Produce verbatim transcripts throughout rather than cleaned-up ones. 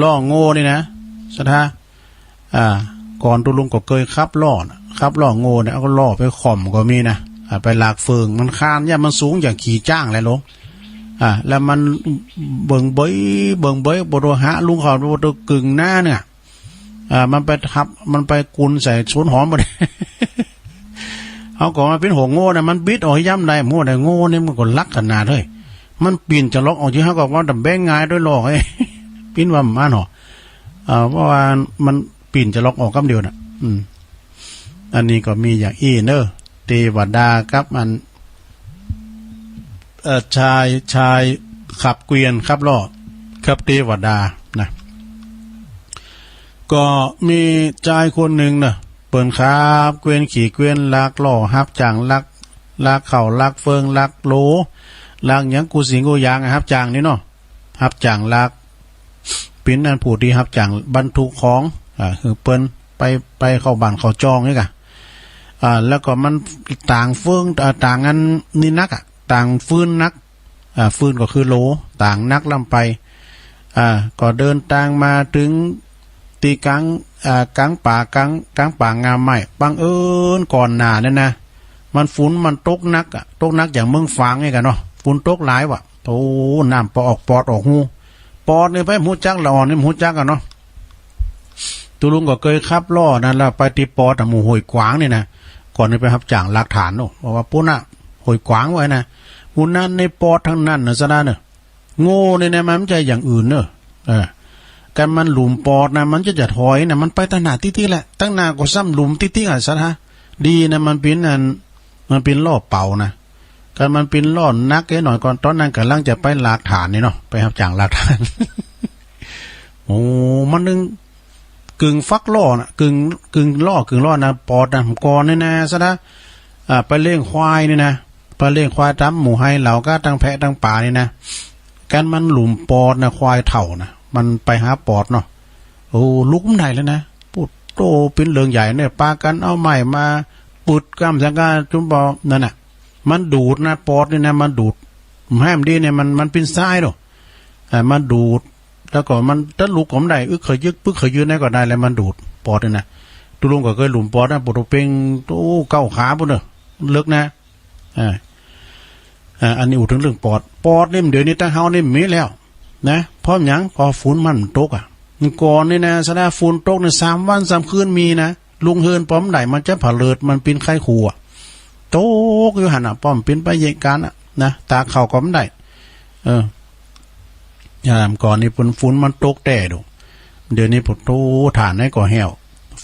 ล่อโง่นี่นะ ศรัทธา อ่า ก่อนตุ๊ลุงก็เกยขับล่อนะ ขับล่อโง่เนี่ย เอาล่อไปข่มก็มีนะ อ่า ไปหลากเฟือง มันคาน ย่านมันสูงอย่างขี่จ๊างแหละหลวง อ่า แล้วมันเบิ่งเบย เบิ่งเบย บ่ดูหาลุงเขา บ่ดูกึ่งหน้าเนี่ย อ่า มันไปทับ มันไปกุนใส่สวนหอมหมด เฮาก็ว่าเป๋นหัวโง่นะ มันบิดออกย้ำใด หัวใดโง่นี่มันก็ลักขนาดเฮ้ย มันปีนจะล็อกออก จึงเฮาก็ว่าแต่แบ้งงายด้วยหลอกเฮ้ย ปิ้นว่ามันเนาะ อ่า เพราะว่ามันปีนจะล็อกออกกำเดียวน่ะ อืม อันนี้ก็มีอย่างอี้เนอะ เตวดากับอัน เอ่อ ชาย ชายขับเกวียนขับล่อ กับเตวดานะ ก็มีจายคนนึ่งเนอะ เปิ้นขับเกวียน ขี่เกวียน ลากล่อ ฮับจ้างลาก ลากข้าว ลากเฟือง ลากโหล ลากหยังกู้สิ่งกู้อย่างอะ ฮับจ้างนี่เนาะ ฮับจ้างลาก เป๋นอันผู้ตี้ฮับจ้างบรรทุกของ อ่า คือเปิ้นไป ไปเข้าบ้านเข้าจองนี่ก่ะ อ่า แล้วก็มันตางเฟือง อ่า ตางอันนี่นักอะ ตางฟืนนัก อ่า ฟืนก็คือโหล ตางนักล้ำไป อ่า ก็เดินตางมาเถิงตี้ก๋าง อ่า ก๋างป่า ก๋าง ก๋างป่างามไม้ บังเอิญก่อนหน้านั้นนะ มันฝนมันตกหนักอะ ตกหนักอย่างเมืองฝางนี่ก่ะเนาะ ฝนตกหลายวะ โอ้ น้ำปอออกปอดออกฮู ปอดนี่ไปบ่ฮู้จักละอ่อนนี่บ่ฮู้จักอะเนาะ ตุ๊ลุงก็เกยขับล่อนะ แล้วไปตี้ปอดอะ หมู่ห้วยขวางนี่นะ ก่อนนี้ไปฮับจ้างลากถ่านเนาะ เพราะว่าปู๊นน่ะ ห้วยขวางว่านะ หมู่นั้นนี่ปอดตังนั้นนะ ศรัทธาเนอะ โง่นี่นะ มันบ่ใจ้อย่างอื่นเนอะ เออ กันมันหลุมปอดนะ มันจะ จะถอยนะ มันไปตังหน้าติ๊กๆ แหละ ตังหน้าก็ซ้ำหลุมติ๊กๆ อะ ศรัทธา ดีนะ มันเป๋นอัน มันเป๋นล่อเป๋านะ กันมันเป๋นล่อนักเอ๊ะหน่อยก่อน ต๋อนนั้นก่ำลังจะไปลากถ่านนี่เนาะ ไปฮับจ้างลากถ่าน โอ้ มันนึ่งกึ่งฟักล่อน่ะ กึ่ง กึ่งล่อ กึ่งล่อนะ ปอดนะ ก่อนนี่นะ ศรัทธา อ่า ไปเลี้ยงควายนี่นะ ไปเลี้ยงควายต๋ามหมู่ไฮ่เหล่าก้า ตังแพะตังป๋านี่นะ กันมันหลุมปอดนะ ควายเฒ่านะ มันไปหาปอดเนาะ โอ้ ลุกบ่ได้แล้วนะ ปู๊ดโต เป๋นเรื่องใหญ่เนี่ย ปากั๋นเอาไม้มาปึดก้ำสังกา จุ่มบ่ นั่นน่ะ มันดูดนะ ปอดนี่นะ มันดูด บ่ใจ้มันดีเนี่ย มัน มันเป๋นทรายเนาะ อ่า มันดูด แล้วก็มันจะลุกก็บ่ได้ อึกขยึก ปึ๊กขยืนไหนก็ได้แหละ มันดูด ปอดนี่นะ ตุ๊ลุงก็เกยหลุมปอดนะ ปอดเป๋ง โอ้ เก้าขาปู๊นเนอะ เลิกนะ อ่า อ่า อันนี้อู้เถิงเรื่องปอด ปอดนี่เดี๋ยวนี้ตังเฮานี่มีแล้วนะ เพราะหยัง เพราะฝนมันตกอะ ก่อนนี่นะ ศรัทธา ฝนตกนี่สามวันสามคืนมีนะ ลุงเฮือนปอบ่ได้ มันจะผะเลิด มันเป๋นไข้ขั่ว ตกอยู่หั้นน่ะ ปอบ่เป๋นไปเยียะก๋านน่ะนะ ตากข้าวก็บ่ได้ เออ อ่า ก่อนนี่ฝน ฝนมันตกแต๊ดู เดี๋ยวนี้ปู๊ดโต ถ่านไหนก็แห้ว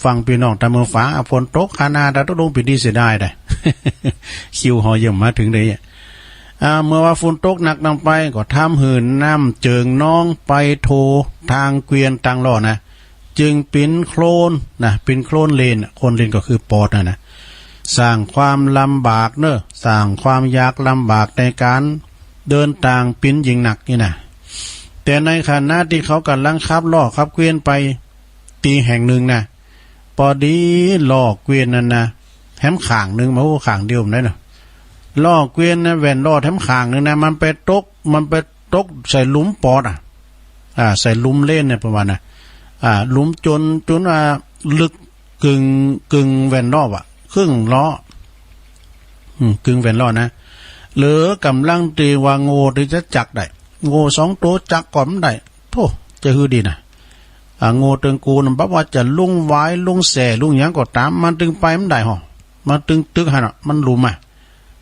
ฟังปี้น้องตางเมืองฝาง อ่ะ ฝนตกขนาดนั้น ตุ๊ลุงเป๋นดีเสียดายได้ คิวเฮายังบ่มาเถิงเลยอะ อ่า เมื่อว่าฝนตกหนักนำไป ก็ทำหื้อน้ำเจิ่งนองไปทั่วตางเกวียนตางล่อนะ จึงเป๋นโคลนนะ เป๋นโคลนเลนน่ะ โคลนเลนก็คือปอดน่ะนะ สร้างความลำบากเนอะ สร้างความยากลำบากในก๋านเดินตางเป๋นยิ่งนักนี่นะ แต่ในขณะตี้เขาก่ำลังขับล่อขับเกวียนไปตี้แห่งนึ่งนะ ปอดีล้อเกวียนนั้นนะ แถมข้างนึ่ง มา โอ้ ข้างเดียวบ่ได้เนาะ ล้อเกวียนนะ แหว่นล้อแถมข้างนึ่งนะ มันไปตก มันไปตกใส่หลุมปอดอะ อ่า ใส่หลุมเลนเนี่ย ประมาณน่ะ อ่า หลุมจ๋น จ๋นว่าลึกกึ่ง กึ่งแหว่นล้ออะ ครึ่งล้อ อืม กึ่งแหว่นล้อนะ เหลือก่ำลังตี้ว่าโง่ตี้จะจักได้ โง่สองโตจักก็บ่ได้ โธ่ จะหื้อดีนะ อ่า โง่เถิงกู๋น่ะ บ่ว่าจะลุงหวาย ลุงแส่ ลุงหยังก็ต๋าม มันตึงไปบ่ได้ห่อ มันตึงตึกหั้นน่ะ มันหลุมอะ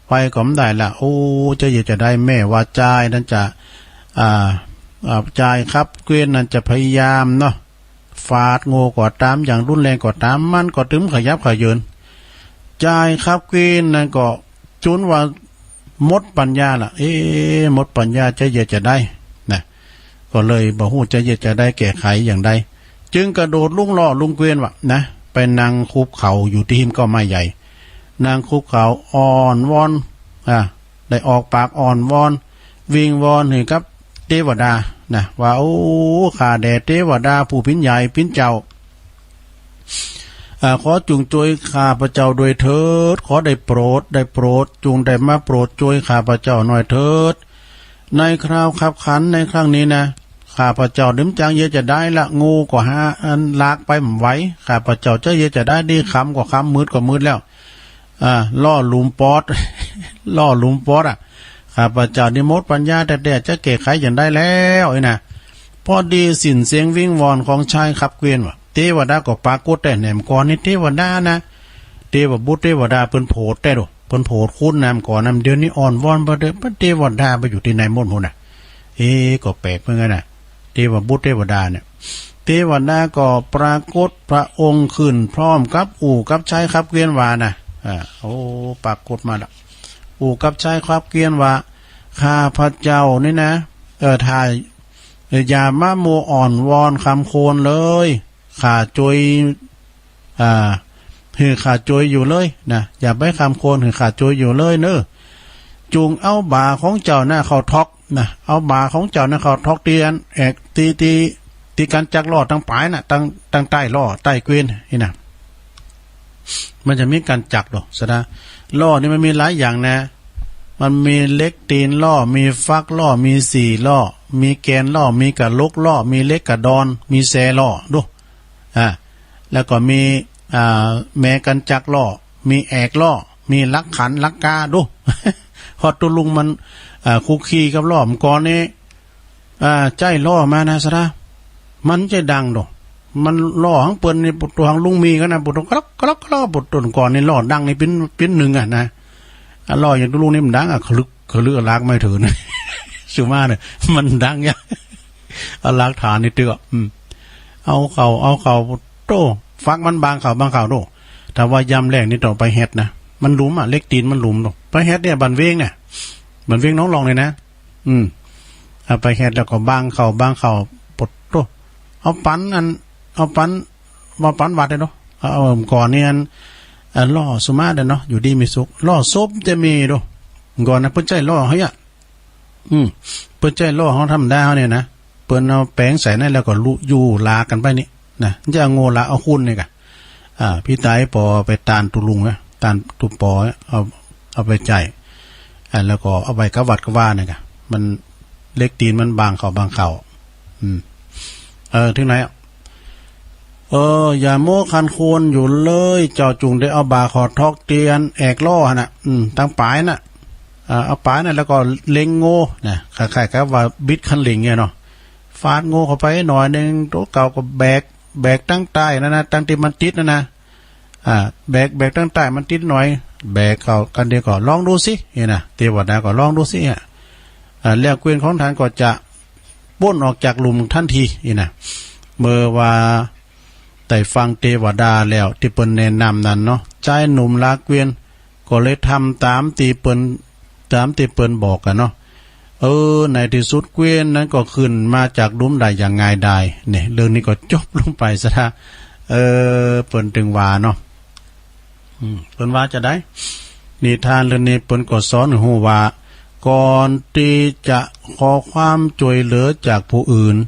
ไปก็บ่ได้ละ โอ้ จะเยียะจาใด แม้ว่าจายนั้นจะ อ่า อ่า จายขับเกวียนนั้นจะพยายามเนาะ ฟาดโง่ก็ต๋าม อย่างรุนแรงก็ต๋าม มันก็ตึงขยับเขยิน จายขับเกวียนนั้นก็จ๋นว่าหมดปัญญาละ เอ๊ะ หมดปัญญา จะเยียะจาใดนะ ก็เลยบ่ฮู้จะเยียะจาใด แก้ไขอย่างใด จึงกระโดดลุงล้อลุงเกวียนว่ะนะ ไปนั่งคุกเข่าอยู่ตี้หิ้มเก๊าไม้ใหญ่ นั่งคุกเข่าอ้อนวอน อ่า ได้ออกปากอ้อนวอน วิงวอนหื้อกับเตวดานะ ว่า โอ้ ข้าแด่เตวดาผู้เป๋นใหญ่เป๋นเจ้า อ่า ขอจุ่งจ้วยข้าพเจ้าด้วยเถิด ขอได้โปรด ได้โปรด จุ่งได้มาโปรดจ้วยข้าพเจ้าหน่อยเถิด ในคราวคับขันในครั้งนี้นะ ข ข้าพเจ้านึ่มจักเยียะจาใดละ งูก็หาอันลากไปบ่ไหว ข้าพเจ้าจะเยียะจาใดดี ค่ำก็ค่ำ มืดก็มืดแล้ว อ่า ล่อหลุมปอด ล่อหลุมปอดอะ ข้าพเจ้านี่หมดปัญญาแต๊ๆ จะแก้ไขจาใดแล้ว อี้นะ พอดีสิ้นเสียงวิงวอนของชายขับเกวียนว่า เตวดาก็ปรากฏแต๊ แหนมก่อนนี่เตวดานะ เตวบุตรเตวดาเปิ้นโผดแต๊ดู เปิ้นโผดคุณนำก่อนนำ เดี๋ยวนี้อ้อนวอนบ่เต๊อะ เปิ้นเตวดาไปอยู่ตี้ไหนหมดพู้นน่ะ เอ๊ะ ก็แปลกเหมือนกั๋นน่ะ เตวบุตรเตวดาเนี่ย เตวดาก็ปรากฏพระองค์ขึ้นพร้อมกับอู่กับชายขับเกวียนว่านะ อ่า โอ้ ปรากฏมาละ อู่กับชายขับเกวียนว่า ข้าพเจ้านี่นะ เออ ถ้า อย่ามามัวอ้อนวอนคำควรเลย ข้าจวย อ่า หื้อข้าจวยอยู่เลยนะ อย่าไปคำควร หื้อข้าจวยอยู่เลยเน่อ จุ่งเอาบ่าของเจ้าน่ะเข้าถอกนะ เอาบ่าของเจ้าน่ะเข้าถอกตี้อันแอก ตี้ ตี้ ตี้กัณฑ์จักรล้อตังป๋ายน่ะ ตัง ตังใต้ล้อใต้เกวียนนี่นะ มันจะมีกัณฑ์จักรดอกสะดา ล้อนี่มันมีหลายอย่างนะ มันมีเหล็กตีนล้อ มีฟักล้อ มีสี่ล้อ มีแกนล้อ มีกะหลกล้อ มีเหล็กกะดอน มีแสล้อ ดู อ่า แล้วก็มี อ่า แม่กัณฑ์จักรล้อ มีแอกล้อ มีหลักขันหลักกา ดู ฮอดตุ๊ลุงมัน อ่า คุกคีกับล้อมก่อนนี่ อ่า ใจ๊ล้อมานะสะดา มันจะดังดอก มันล้อของเปิ้นนี่ ปุโตะของลุงมีกั๋นนะ ปุโตะ กรอก กรอก กรอก ปุโตะก่อนนี่ล้อดังนี่ปิ้น ปิ้นนึ่งอะนะ อ่า ล้ออย่างตุ๊ลุงนี่มันดังอะ ขลึก ขลึก ลากไม่ถืน สุมาเนี่ย มันดังอย่าง เอาหลักฐานนี่เตื้อ อืม เอาเข้า เอาเข้า โต้ ฟักมันบางเข้า บางเข้า โต้ ถ้าว่ายามแลงนี่ต้องไปแฮ็ดนะ มันหลุมอะ เหล็กตีนมันหลุม โต้ ไปแฮ็ดเนี่ย บันเวงเนี่ย บันเวงหนองล่องเนี่ยนะ อืม เอาไปแฮ็ดแล้วก็บางเข้า บางเข้า ปด โต้ เอาปันอัน เอาปัน ว่าปันวัดเนี่ยเนาะ เอา เอาก่อนนี่อัน อันล้อสุมาเด้อเนาะ อยู่ดีมีสุข ล้อศพจะมีโต้ ก่อนนะ เปิ้นใจ๊ล้อเฮาอะ อืม เปิ้นใจ๊ล้อของธรรมดาเฮาเนี่ยนะ เปิ้นเอาแป๋งใส่นั่นแล้วก็ลุ อยู่ลากั๋นไปนี่นะ จะเอาโง่ละเอาคุณนี่กะ อ่า ปี้ต๋ายปอไปตานตุ๊ลุงนะ ตานตุ๊ปอ เอา เอาไปใจ๊ อ่า แล้วก็เอาไปกะวัดกะวานี่กะ มันเหล็กตีนมันบางเข้าบางเข้า อืม เออ ถึงไหนอะ เออ อย่ามัวคำควรอยู่เลย เจ้าจุ่งได้เอาบ่าเข้าถอกตี้อันแอกล้อหั่นน่ะ อืม ตังป๋ายน่ะ อ่า เอาป๋ายน่ะ แล้วก็เล็งโง่นะ คล้ายๆ กับว่าบิดคันเล็งเนี่ยเนาะ ฟาดโง่เข้าไปหน่อยนึ่ง ตั๋วเก่าก็แบก แบกตังใต้นั่นนะ ตังตี้มันติดนั่นนะ อ่า แบก แบกตังใต้มันติดหน่อย แบกเข้ากั๋นเดียวก็ลองดูสิ เนี่ยนะ เตวดาก็ลองดูสิอะ อ่า แล้วเกวียนของต้านก็จะป๊นออกจากหลุมทันที เนี่ยนะ เมื่อว่าได้ฟังเตวดาแล้วตี้เปิ้นแนะนำนั้นเนาะ จายหนุ่มลากเกวียนก็เลยทำต๋ามตี้เปิ้น ต๋ามตี้เปิ้นบอกกั๋นเนาะ เออ ในตี้สุดเกวียนนั้นก็ขึ้นมาจากหลุมได้อย่างง่ายดาย เนี่ย เรื่องนี้ก็จบลงไปสะดา เออ เปิ้นตึงว่าเนาะ อืม เปิ้นว่าจาใด นิทานเรื่องนี้เปิ้นก็สอนหื้อฮู้ว่า ก่อนตี้จะขอความจ้วยเหลือจากผู้อื่น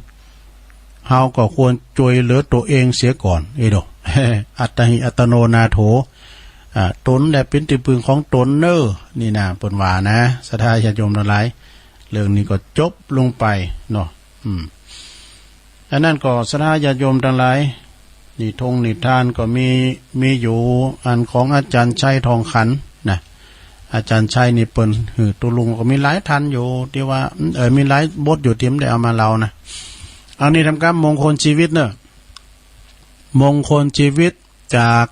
เฮาก็ควรจ้วยเหลือตั๋วเองเสียก่อน เอโด อัตตาหิอัตตโนนาโถ อ่า ต๋นแหละเป๋นตี้ปึงของต๋นเน่อ นี่นะ เปิ้นว่านะ ศรัทธาญาติโยมตังหลาย เรื่องนี้ก็จบลงไปเนาะ อืม อันนั้นก็ศรัทธาญาติโยมตังหลาย นิทงนิทานก็มี มีอยู่ อันของอาจ๋ารย์ชัยทองขันนะ อาจ๋ารย์ชัยนี่เปิ้นหื้อตุ๊ลุงก็มีหลายท่านอยู่ตี้ว่า เออ มีหลายบทอยู่ตี้บ่ได้เอามาเล่านะ อันนี้ทำกับมงคลชีวิตเน่อ มงคลชีวิตจาก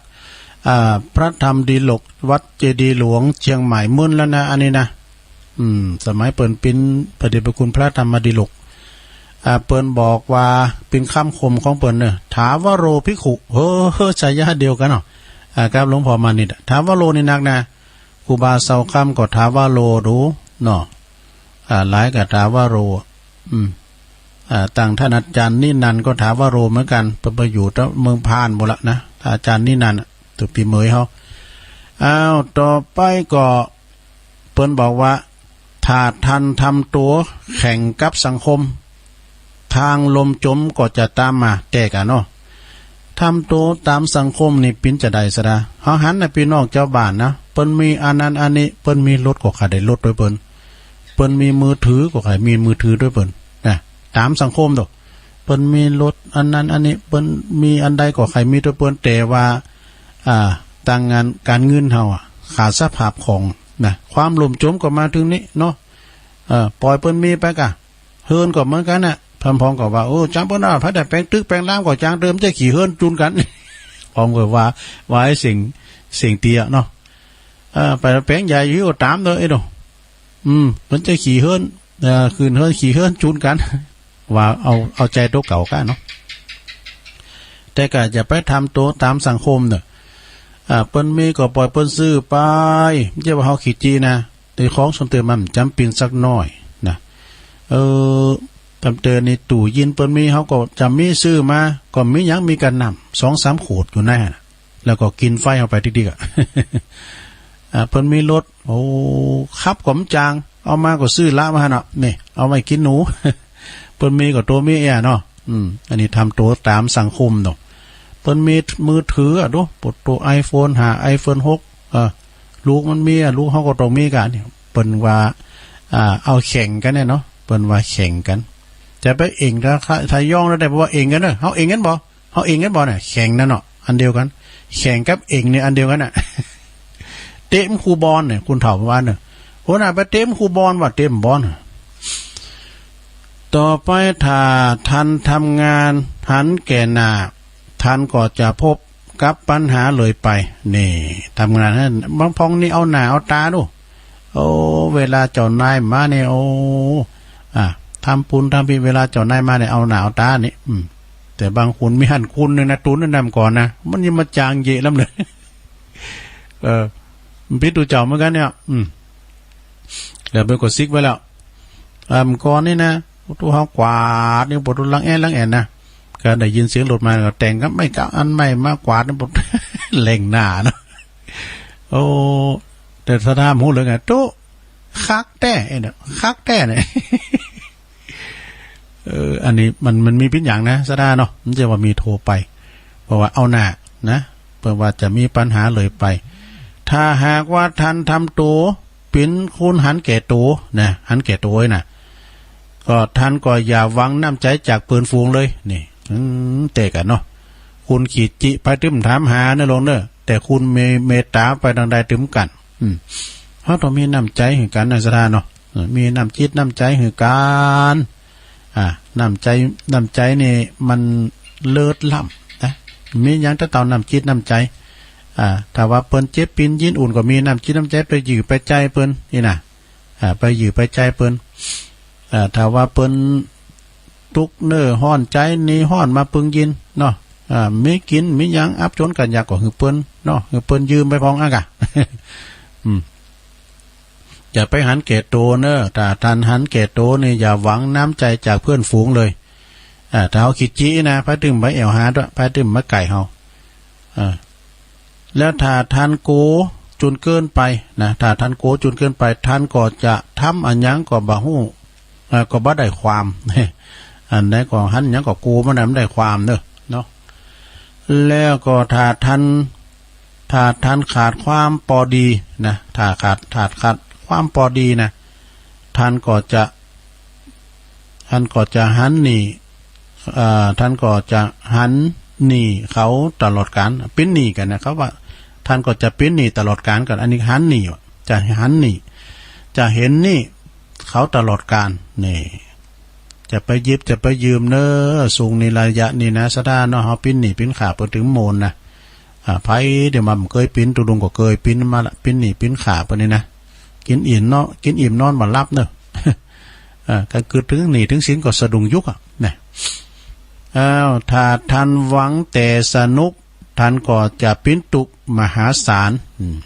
อ่า พระธรรมดีหลก วัดเจดีย์หลวงเชียงใหม่ มึนแล้วนะ อันนี้นะ อืม สมัยเปิ้นปิ๊นพระเดชพระคุณพระธรรมดีหลก อ่า เปิ้นบอกว่าเป๋นคำคมของเปิ้นเน่อ ถาวโรภิกขุ เฮ้อ ฉายาเดียวกั๋นเนาะ อ่า กับหลวงพ่อมานิตย์อะ ถาวโรนี่นักนะ ครูบาเสาคำก็ถาวโรดูเนาะ อ่า หลายกับถาวโร อืม อ่า ตังต้านอาจ๋ารย์นินันท์ก็ถาวโรเหมือนกั๋น เปิ้นไปอยู่ตางเมืองพานพู้นละนะ อาจ๋ารย์นินันท์อะ ตุ๊ปี้เหมยเฮา อ้าว ต่อไปก็ เปิ้นบอกว่า ถ้าต้านทำตั๋วแข่งกับสังคม ทางล่มจมก็จะต๋ามมา แต๊กั๋นเนาะ ทำตั๋วต๋ามสังคมนี่เป๋นจาใดสะดา เฮาหันนะ ปี้น้องจาวบ้านนะ เปิ้นมีอันนั้นอันนี้ เปิ้นมีรถก็ใค่ได้รถตวยเปิ้น เปิ้นมีมือถือก็ใค่มีมือถือตวยเปิ้นนะ ต๋ามสังคมโด เปิ้นมีรถอันนั้นอันนี้ เปิ้นมีอันใดก็ใค่มีตั๋วเปิ้น แต่ว่า อ่า ตางก๋าน ก๋านเงินเฮาอะ ขาดสภาพคล่องนะ ความล่มจ๋มก็มาเถิงนี้เนาะ เออ ป่อยเปิ้นมีไปก่ะ เฮือนก็เหมือนกั๋นน่ะ พานผ่องก็ว่า โอ้ จำเปิ้นว่า ไผได้แป๋งตึกแป๋งรามก็จางเติม จะขี้เฮือนจูนกั๋น ผ่องก็ว่า ว่าไอ้เสียง เสียงเตี้ยเนาะ เออ ไปแป๋งใหญ่อยู่ก็ต๋ามเน่อ เอ้ยโด อืม เปิ้นจะขี้เฮือน เอ่อ ขึ้นเฮือนขี้เฮือนจูนกั๋น ว่าเอา เอาใจ๋ตั๋วเก่าก้าเนาะ แต่ก็อย่าไปทำตั๋วต๋ามสังคมเน่อ อ่า เปิ้นมีก็ป่อยเปิ้นซื้อไป บ่ใจ้ว่าเฮาขี้จี้นะ แต่ของส่วนตั๋วมันบ่จ๋ำเป๋นสักหน้อยนะ เออ ต๋ามเตอนี่ตู้เย็นเปิ้นมี เฮาก็จะมีซื้อมา ก็มีหยัง มีกะน้ำสองสามขวดอยู่ในหั้นน่ะ แล้วก็กิ๋นไฟเฮาไปติ๊กๆ อะ อ่า เปิ้นมีรถ โอ้ ขับก็บ่จาง เอามาก็ซื้อละมาหั้นเนาะ นี่ เอาไว้กิ๋นหนู เปิ้นมีก็ตั๋วมีเอี้ยเนาะ อืม อันนี้ทำตั๋วต๋ามสังคมเนาะ เปิ้นมีมือถืออะ ดู ปวดตั๋วไอโฟนห้า ไอโฟนหก เออ ลูกมันมีอะ ลูกเฮาก็ต้องมีก่ะ เนี่ย เปิ้นว่า อ่า เอาแข่งกั๋นเนี่ยเนาะ เปิ้นว่าแข่งกั๋น จะไปเอ็ง ถ้า ถ้า ถ้าย้องแล้วได้ เปิ้นว่าเอ็งกั๋นเน่อ เฮาเอ็งกั๋นบ่ เฮาเอ็งกั๋นบ่เนี่ย แข่งนั่นเนาะ อันเดียวกั๋น แข่งกับเอ็งเนี่ยอันเดียวกั๋นน่ะ เตะมันคู่บอลเนี่ย คนเฒ่าว่าเน่อ หัวหน้าไปเตะมันคู่บอล ว่าเตะมันบอล ต่อไปถ้าท่านทำงานหันแก่หน้า ท่านก็จะพบกับปัญหาเลยไป นี่ ทำงานหัน บางผ่องนี่เอาหน้าเอาต๋าดู โอ้ เวลาเจ้านายมาเนี่ย โอ้ อ่ะ ทำปูนทำปี้ เวลาเจ้านายมาเนี่ย เอาหน้าเอาต๋านี่ อืม แต่บางคนมีหันคนนึ่งนะ ตุ๊นนั่นนำก่อนนะ มันยังมาจางเยอะล้ำเลย เออ มันผิดตั๋วเจ้าเหมือนกั๋นเนี่ย อืม แล้วเปิ้นก็ซิกไว้แล้ว อ่า เมื่อก่อนนี่นะ ปวดตั๋วเฮากวาดนี่ ปวดตั๋วหลังแอนหลังแอนนะ ก็ได้ยินเสียงรถมา ก็แต่งกับไม้เก่าอันใหม่มากวาดนี่ ปวดแหลงหน้าเนาะ โอ้ แต่ถ้าถามฮู้เลยไง ตุ๊ คักแต๊ ไอ้เนี่ย คักแต๊เนี่ย เออ อันนี้มัน มันมีเป๋นอย่างนะ สะดาเนาะ มันจะว่ามีทั่วไป เพราะว่าเอาหน้านะ เปิ้นว่าจะมีปัญหาเลยไป ถ้าหากว่าท่านทำตั๋วเป๋นคนหันแก่ตั๋วนะ หันแก่ตั๋วนะ ก็ท่านก็อย่าหวังน้ำใจ๋จากเปื้อนฝูงเลย นี่ อืม แตกกั๋นเนาะ คนขี้จิไปตึงถามหาเน่อลงเน่อ แต่คนมีเมตต๋าไปตางใดตึงกั๋น อืม เฮาต้องมีน้ำใจ๋หื้อกั๋นนะ สะดาเนาะ เออ มีน้ำจิตน้ำใจ๋หื้อกั๋น อ่า น้ำใจ๋ น้ำใจ๋นี่มันเลิศล้ำนะ มีหยังแต่เต้าน้ำจิตน้ำใจ๋ อ่า ถ้าว่าเปิ้นเจ็บปิ๊นยินอุ่นก็มีน้ำจิตน้ำใจ๋ไปหยื่อไปใจ๊เปิ้นนี่นะ อ่า ไปหยื่อไปใจ๊เปิ้น อ่า ถ้าว่าเปิ้นตุ๊กเน่อฮ้อนใจ๋ หนีฮ้อนมาปึงยินเนาะ อ่า มีกิ๋นมีหยังอับจนกั๋นอยากก็หื้อเปิ้นเนาะ หื้อเปิ้นยืมไปพ่องอะก่ะ อืม อย่าไปหันแก่ตั๋วเน่อ ถ้าท่านหันแก่ตั๋วนี่อย่าหวังน้ำใจ๋จากเปื้อนฝูงเลย อ่า ถ้าเฮาขี้จินะ ไผตึงบ่แอ่วหาตวย ไผตึงบ่ไก่เฮา อ่า แล้วถ้าท่านโก๋จนเกินไปนะ ถ้าท่านโก๋จนเกินไป ท่านก็จะทำอะหยังก็บ่ฮู้ อ่า ก็บ่ได้ความ อันใดก็หันหยังก็โก๋ มันบ่ได้ความเน่อ เนาะ แล้วก็ถ้าท่าน ถ้าท่านขาดความปอดีนะ ถ้าขาด ถ้าขาดความปอดีนะ ท่านก็จะ ท่านก็จะหันหนี้ เอ่อ ท่านก็จะหันหนี้เขาตลอดกาล ปิ๊นหนี้กั๋นนะ เขาว่า ท่านก็จะปิ๊นหนี้ตลอดกาลกั๋น อันนี้หันหนี้ว่ะ จะหันหนี้ จะเห็นหนี้เขาตลอดกาล นี่ จะไปหยิบจะไปยืมเน่อ ซุงนี้ระยะนี้นะ สะดาเนาะ เฮาปิ๊นหนี้ปิ๊นข้าเปิ้นตึงโมนนะ อ่า ไผเดี๋ยวมันบ่เกยปิ๊น ตุ๊ลุงก็เกยปิ๊นมาละ ปิ๊นหนี้ปิ๊นข้าเปิ้นนี่นะ กิ๋นอิ่มเนาะ กิ๋นอิ่มนอนบ่หลับเน่อ อ่า ก็คือเถิงหนี้เถิงสินก็สะดุ้งยุกอะนะ อ้าว ถ้าท่านหวังแต่สนุก ท่านก็จะปิ๊นตุ๊กข์มหาศาล อืม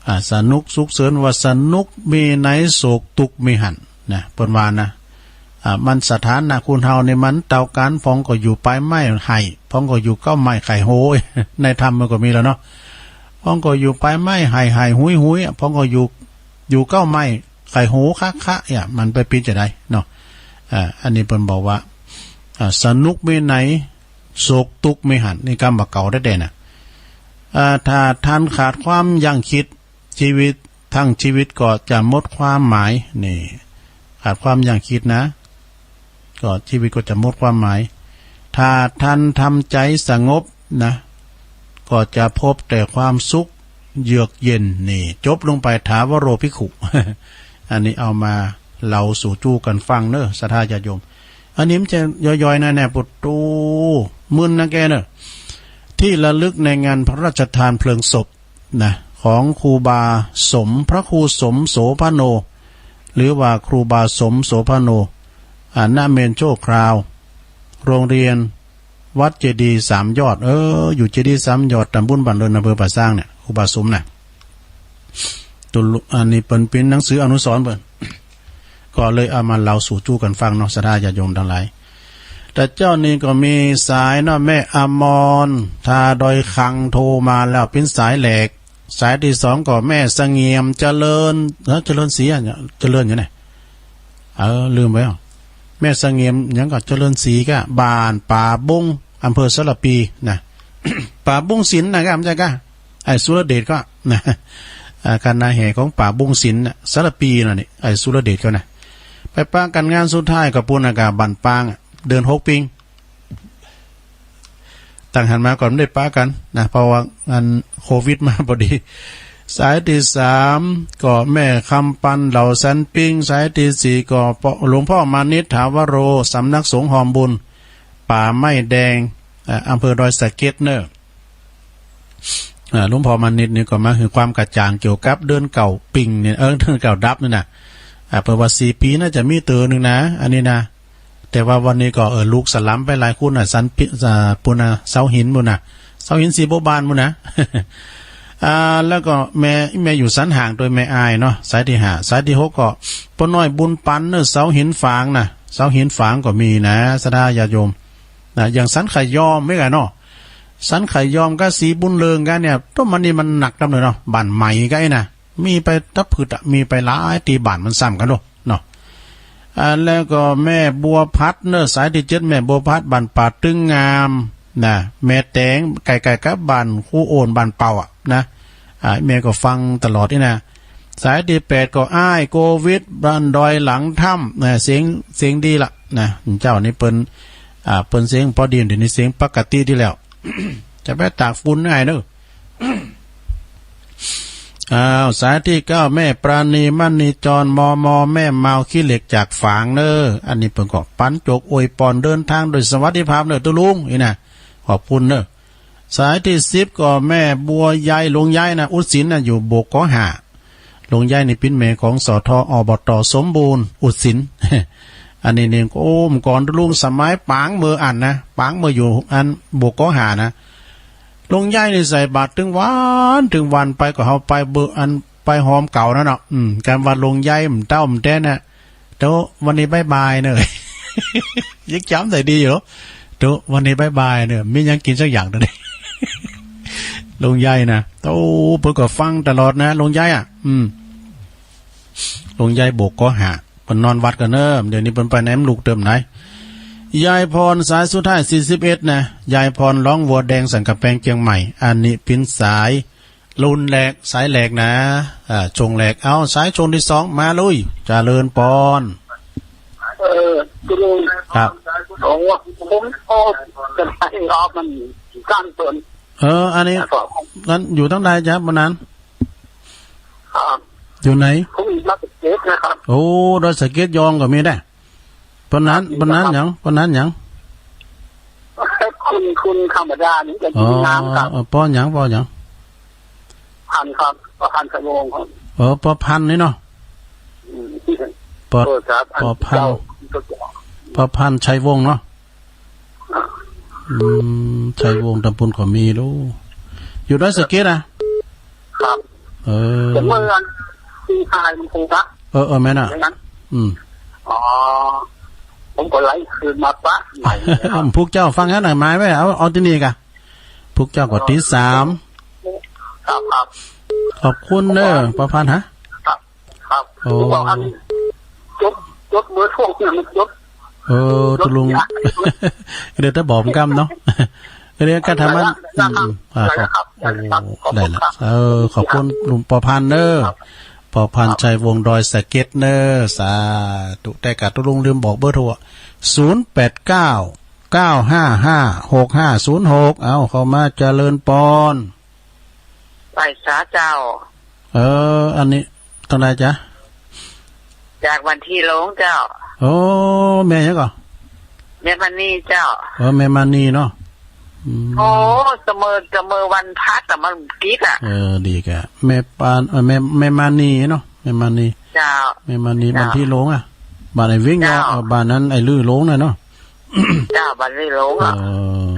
อ่า สนุกสุขเสิน ว่าสนุกมีไหน โศกตุ๊กข์มีหั้นนะ เปิ้นว่านะ อ่า มันสถานะคนเฮานี่มันเต้ากั๋น พ่องก็อยู่ปลายไม้ไห่ พ่องก็อยู่เก๊าไม้ไข่โห ในธรรมมันก็มีแล้วเนาะ พ่องก็อยู่ปลายไม้ไห่ไห่หุยหุย พ่องก็อยู่ อยู่เก๊าไม้ไข่โหคะคะ เนี่ย มันไปปิ๊นจะใดเนาะ อ่า อันนี้เปิ้นบอกว่า อ่า สนุกมีไหน โศกตุ๊กข์มีหั้น นี่กำบ่าเก่าแต๊ๆ นะ อ่า ถ้าท่านขาดความยั้งคิด ชีวิต ทั้งชีวิตก็จะหมดความหมาย นี่ ขาดความยั้งคิดนะ ก็ชีวิตก็จะหมดความหมาย ถ้าท่านทำใจสงบนะ ก็จะพบแต่ความสุขเยือกเย็น นี่ จบลงไป ถาวโรภิกขุ อันนี้เอามาเล่าสู่จู้กั๋นฟังเน่อ ศรัทธาญาติโยม อันนี้มันจะย่อยๆ นะเนี่ย ปุตตู มึนนะแกเน่อ ที่ระลึกในงานพระราชทานเพลิงศพ นะ ของครูบาสม พระครูสมโสภโณ หรือว่าครูบาสมโสภโณ อ่า ณ เมรุนชั่วคราว โรงเรียนวัดเจดีย์สามยอด เออ อยู่เจดีย์สามยอด ตำบลบ้านเริน อำเภอป่าซางเนี่ย ครูบาสมน่ะ ตุลุ อันนี้เปิ้นปริ้นหนังสืออนุสรณ์เปิ้น ก็เลยเอามาเล่าสู่จู้กั๋นฟังเนาะ ศรัทธาญาติโยมตังหลาย แต่เจ้านี้ก็มีสายเนาะ แม่อมร ทาดอยคัง โทรมาแล้ว เป๋นสายแรก สายตี้สองก็แม่เสงี่ยม เจริญ เอ้อ เจริญศรีอะ เจริญอยู่ไหน เออ ลืมไปอ้อ แม่เสงี่ยมหยังก็ เจริญศรีก็ บ้านป่าบุ้ง อำเภอสารภีนะ ป่าบุ้งศิลป์นะ ก็บ่ใจ้ก็ ไอ้สุรเดชก็นะ อ่า คณะแห่ของป่าบุ้งศิลป์น่ะ สารภีนั่นนี่ ไอ้สุรเดชก็นะ ไปปะกั๋นงานสุดท้ายก็ปู๊นน่ะ ก็บ้านปางอะ เดือนหกปิง ตั้งหั้นมาก็บ่ได้ปะกั๋นนะ เพราะว่าอันโควิดมาพอดี สายตี้สามก็แม่คำปัน เหล่าสันปิง สายตี้สี่ก็หลวงพ่อมานิต ถาวโร สำนักสงฆ์ฮอมบุญ ป่าไม้แดง อ่า อำเภอดอยสะเก็ดเน่อ อ่า หลวงพ่อมานิตนี่ก็มาหื้อความกระจ่างเกี่ยวกับเดือนเก้าปิงเนี่ย เออ เดือนเก้าดับนี่นะ อ่า เปิ้นว่าสี่ปี๋น่าจะมีเตื้อนึ่งนะ อันนี้นะ แต่ว่าวันนี้ก็ เออ ลูกสลัมไปหลายคนน่ะ สันปิ อ่า ปู๊นน่ะ เสาหินปู๊นน่ะ เสาหินศรีบัวบานปู๊นน่ะ อ่า แล้วก็แม่ แม่อยู่สันห่างโดยแม่อายเนาะ สายตี้ห้า สายตี้หกก็ป้อน้อยบุญปันเน่อ เสาหินฝางน่ะ เสาหินฝางก็มีนะ ศรัทธาญาติโยม นะ อย่างสันขะยอมเหมือนกั๋นเนาะ สันขะยอมกับศรีบุญเริงกั๋นเนี่ย ต้นมันนี่มันหนักดำเลยเนาะ บ้านใหม่กั๋นไอ้น่ะ มีไปตับผึดอะ มีไปหลายตี้ บ้านมันซ้ำกั๋นโลดเนาะ อ่า แล้วก็แม่บัวพัดเน่อ สายตี้เจ็ด แม่บัวพัด บ้านป่าตึงงาม นะ แม่แตง ใก้ๆ กับบ้านครูโอน บ้านเป่าอะนะ อ่า แม่ก็ฟังตลอดนี่นะ สายตี้แปดก็อ้ายโกวิด บ้านดอยหลังถ้ำ นะ เสียง เสียงดีละนะ เจ้านี่เปิ้น อ่า เปิ้นเสียงพอดี เดี๋ยวนี้เสียงปกติดีแล้ว จะไปตากฝุ่นง่ายเน่อ อ้าว สายตี้เก้า แม่ปราณี มณีจร มม แม่เมา ขี้เหล็กจากฝางเน่อ อันนี้เปิ้นก็ปันโจกอวยปอนเดินทางโดยสวัสดิภาพเน่อ ตุ๊ลุง นี่นะ ขอบคุณเน่อ สายตี้สิบก็แม่บัวใย ลุงใยนะ อุดสินนะ อยู่โบกกอห้า ลุงใยนี่เป๋นแม่ของ สท อบต สมบูรณ์ อุดสิน อันนี้นี่ โอ้ เมื่อก่อนตุ๊ลุงสมัยป๋างเมออั้นนะ ป๋างเมออยู่อันโบกกอห้านะ ลุงใยนี่ใส่บาตรตึงวัน ตึงวันไปก็เอาไปเบออันไปหอมเก๋านั่นเนาะ อืม ก๋านว่าลุงใยมันเต้ามันแต๊น่ะ โต๊ะ วันนี้บ๊ายบายเน่อ ยังจ๋ำได้ดีอยู่ โต๊ะ วันนี้บ๊ายบายเน่อ มีหยังกิ๋นสักอย่างเน่อ ลุงใยนะ โอ้ เปิ้นก็ฟังตลอดนะ ลุงใยอะ อืม ลุงใยโบกกอห้า เปิ้นนอนวัดก่อเน่อ เดี๋ยวนี้เปิ้นไปไหนบ่ฮู้เติมไหน ยายพร สายสุดท้าย สี่สิบเอ็ด นะ ยายพร ร้องวัวแดง สันกำแปง เจียงใหม่ อันนี้เป๋นสาย รุ่นแรก สายแรกนะ อ่า ช่วงแรก เอา สายช่วงตี้สอง มาลุย เจริญปอน เออ คุณลุง ครับ โอ้ ผม โอ้ จะได้ออกมันสั้นเกิน เออ อันนี้ ครับ นั้นอยู่ตังใดจ๊ะ บ่านั้น ครับ อยู่ไหน ผมอยู่ดอยสะเก็ดนะครับ โอ้ ดอยสะเก็ดยองก็มีได้ ปอนั้น ครับ ปอนั้นหยัง ปอนั้นหยัง คุณ คุณธรรมดานี่จะ อ๋อ กินน้ำครับ เออ ปอหยัง ปอหยัง พันธุ์ครับ ปอพันธุ์ชัยวงศ์ครับ เออ ปอพันธุ์นี่เนาะ อืม ปอ โทษครับ ปอพันธุ์ อันเจ้า ปอพันธุ์ชัยวงศ์เนาะ อ่า อืม ชัยวงศ์ตำบลก็มีลูก อยู่ดอยสะเก็ดอะ ครับ เออ แต่เมื่อวันที่ถ่ายมันคงละ เออ เออ แม่นอะ อย่างนั้น อืม อ๋อ ผมก็ไล่คืนมาปะใหม่นะครับ พวกเจ้าฟังนะ หมายไว้ เอา เอาตี้นี่ก่ะ พวกเจ้าก็ติดต๋าม ครับ ครับ ขอบคุณเน่อ ปอพันธุ์ ฮะ ครับ ครับ โอ้ ผมบอกอัน จด จดเบอร์โทรเนี่ย มันจด เออ จด ตุ๊ลุง ยาก เดี๋ยวจะบอกกำเนาะ เดี๋ยวก็ทำมัน ได้ละ อืม ได้ละครับ อืม อ่า ได้ละครับ ขอบ ได้ละ ขอบคุณครับ เออ ขอบคุณลุงปอพันธุ์เน่อ ครับ ป ปอพานชัย วงศ์ดอยสะเก็ดเน่อ สาธุ แต่กาตุ๊ลุงลืมบอกเบอร์โทร ศูนย์แปดเก้า เก้าห้าห้า หกห้าศูนย์หก เอาเข้ามา เจริญปอน ไหว้สาเจ้า เออ อันนี้ ตางใดจ๊ะ จากบ้านตี้หลงเจ้า โอ้ แม่หยังก่อ แม่มณีเจ้า เออ แม่มณีเนาะ อืม โอ้ เสมอ เสมอวันพระแต่มันติดอะ เออ ดีกะ แม่ปาน เออ แม่ แม่มณีเนาะ แม่มณี เจ้า แม่มณี เจ้า บ้านตี้หลงอะ บ้านไอ้วิงเนาะ เจ้า เออ บ้านนั้นไอ้ลือหลงน่ะเนาะ เจ้า บ้านตี้หลงอะ เออ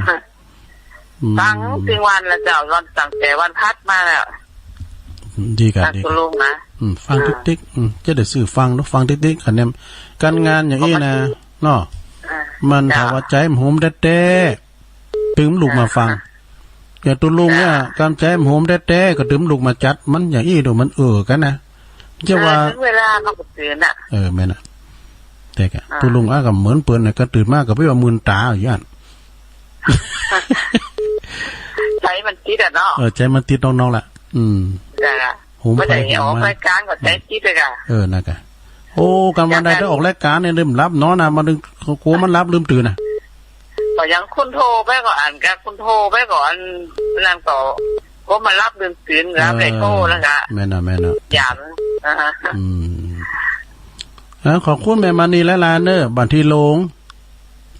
อืม ฟังตึงวันละเจ้า ตั้งแต่วันพระมาแล้ว ดีกะ ฟัง ดีกะ ตุ๊ลุงนะ อืม ฟัง อ่า ติ๊กๆ อืม จะได้ซื้อฟังเนาะ ฟังติ๊กๆ คะแนน ก๋านงานอย่างอี้นะ เนาะ อ่า มัน เจ้า ถ้าว่าใจ๋มันโหมแต๊ๆ ตึงลุกมาฟัง อ่า อย่างตุ๊ลุงเนี่ย เจ้า กำใจ๋มันโหมแต๊ๆ ก็ตึงลุกมาจัด มันอย่างอี้ดู มันเออกั๋นนะ จะว่า เออ ถึงเวลาเขาก็ตื่นน่ะ เออ แม่นน่ะ แต่กะ อ่า ตุ๊ลุงอะก็เหมือนเปิ้นน่ะ ก็ตื่นมาก็ไปว่ามื่นต๋าอยู่หั้น ใจ๋มันติดอะเนาะ เออ ใจ๋มันติดน้องๆ ละ อืม จ้ะ โหม บ่ได้ ไผโหมมัน ออกรายก๋านก็ใจ๋ติดเลยก่ะ เออ นั่นก่ะ โอ้ กลางวันได้ อยากจะ ได้ออกรายก๋านเนี่ย ลืมหลับนอนนะ มาดึง กั๋วมันหลับลืมตื่นน่ะ ก็ยังคนโทรไปก่อน กั๋วคนโทรไปก่อน นั่นก็ กั๋วมันหลับลืมตื่น หลับได้โทรแล้วก่ะ แม่นน่ะ แม่นน่ะ ยาม อ่า อืม เออ ขอบคุณแม่มณีหลายๆ เน่อ บ้านตี้หลง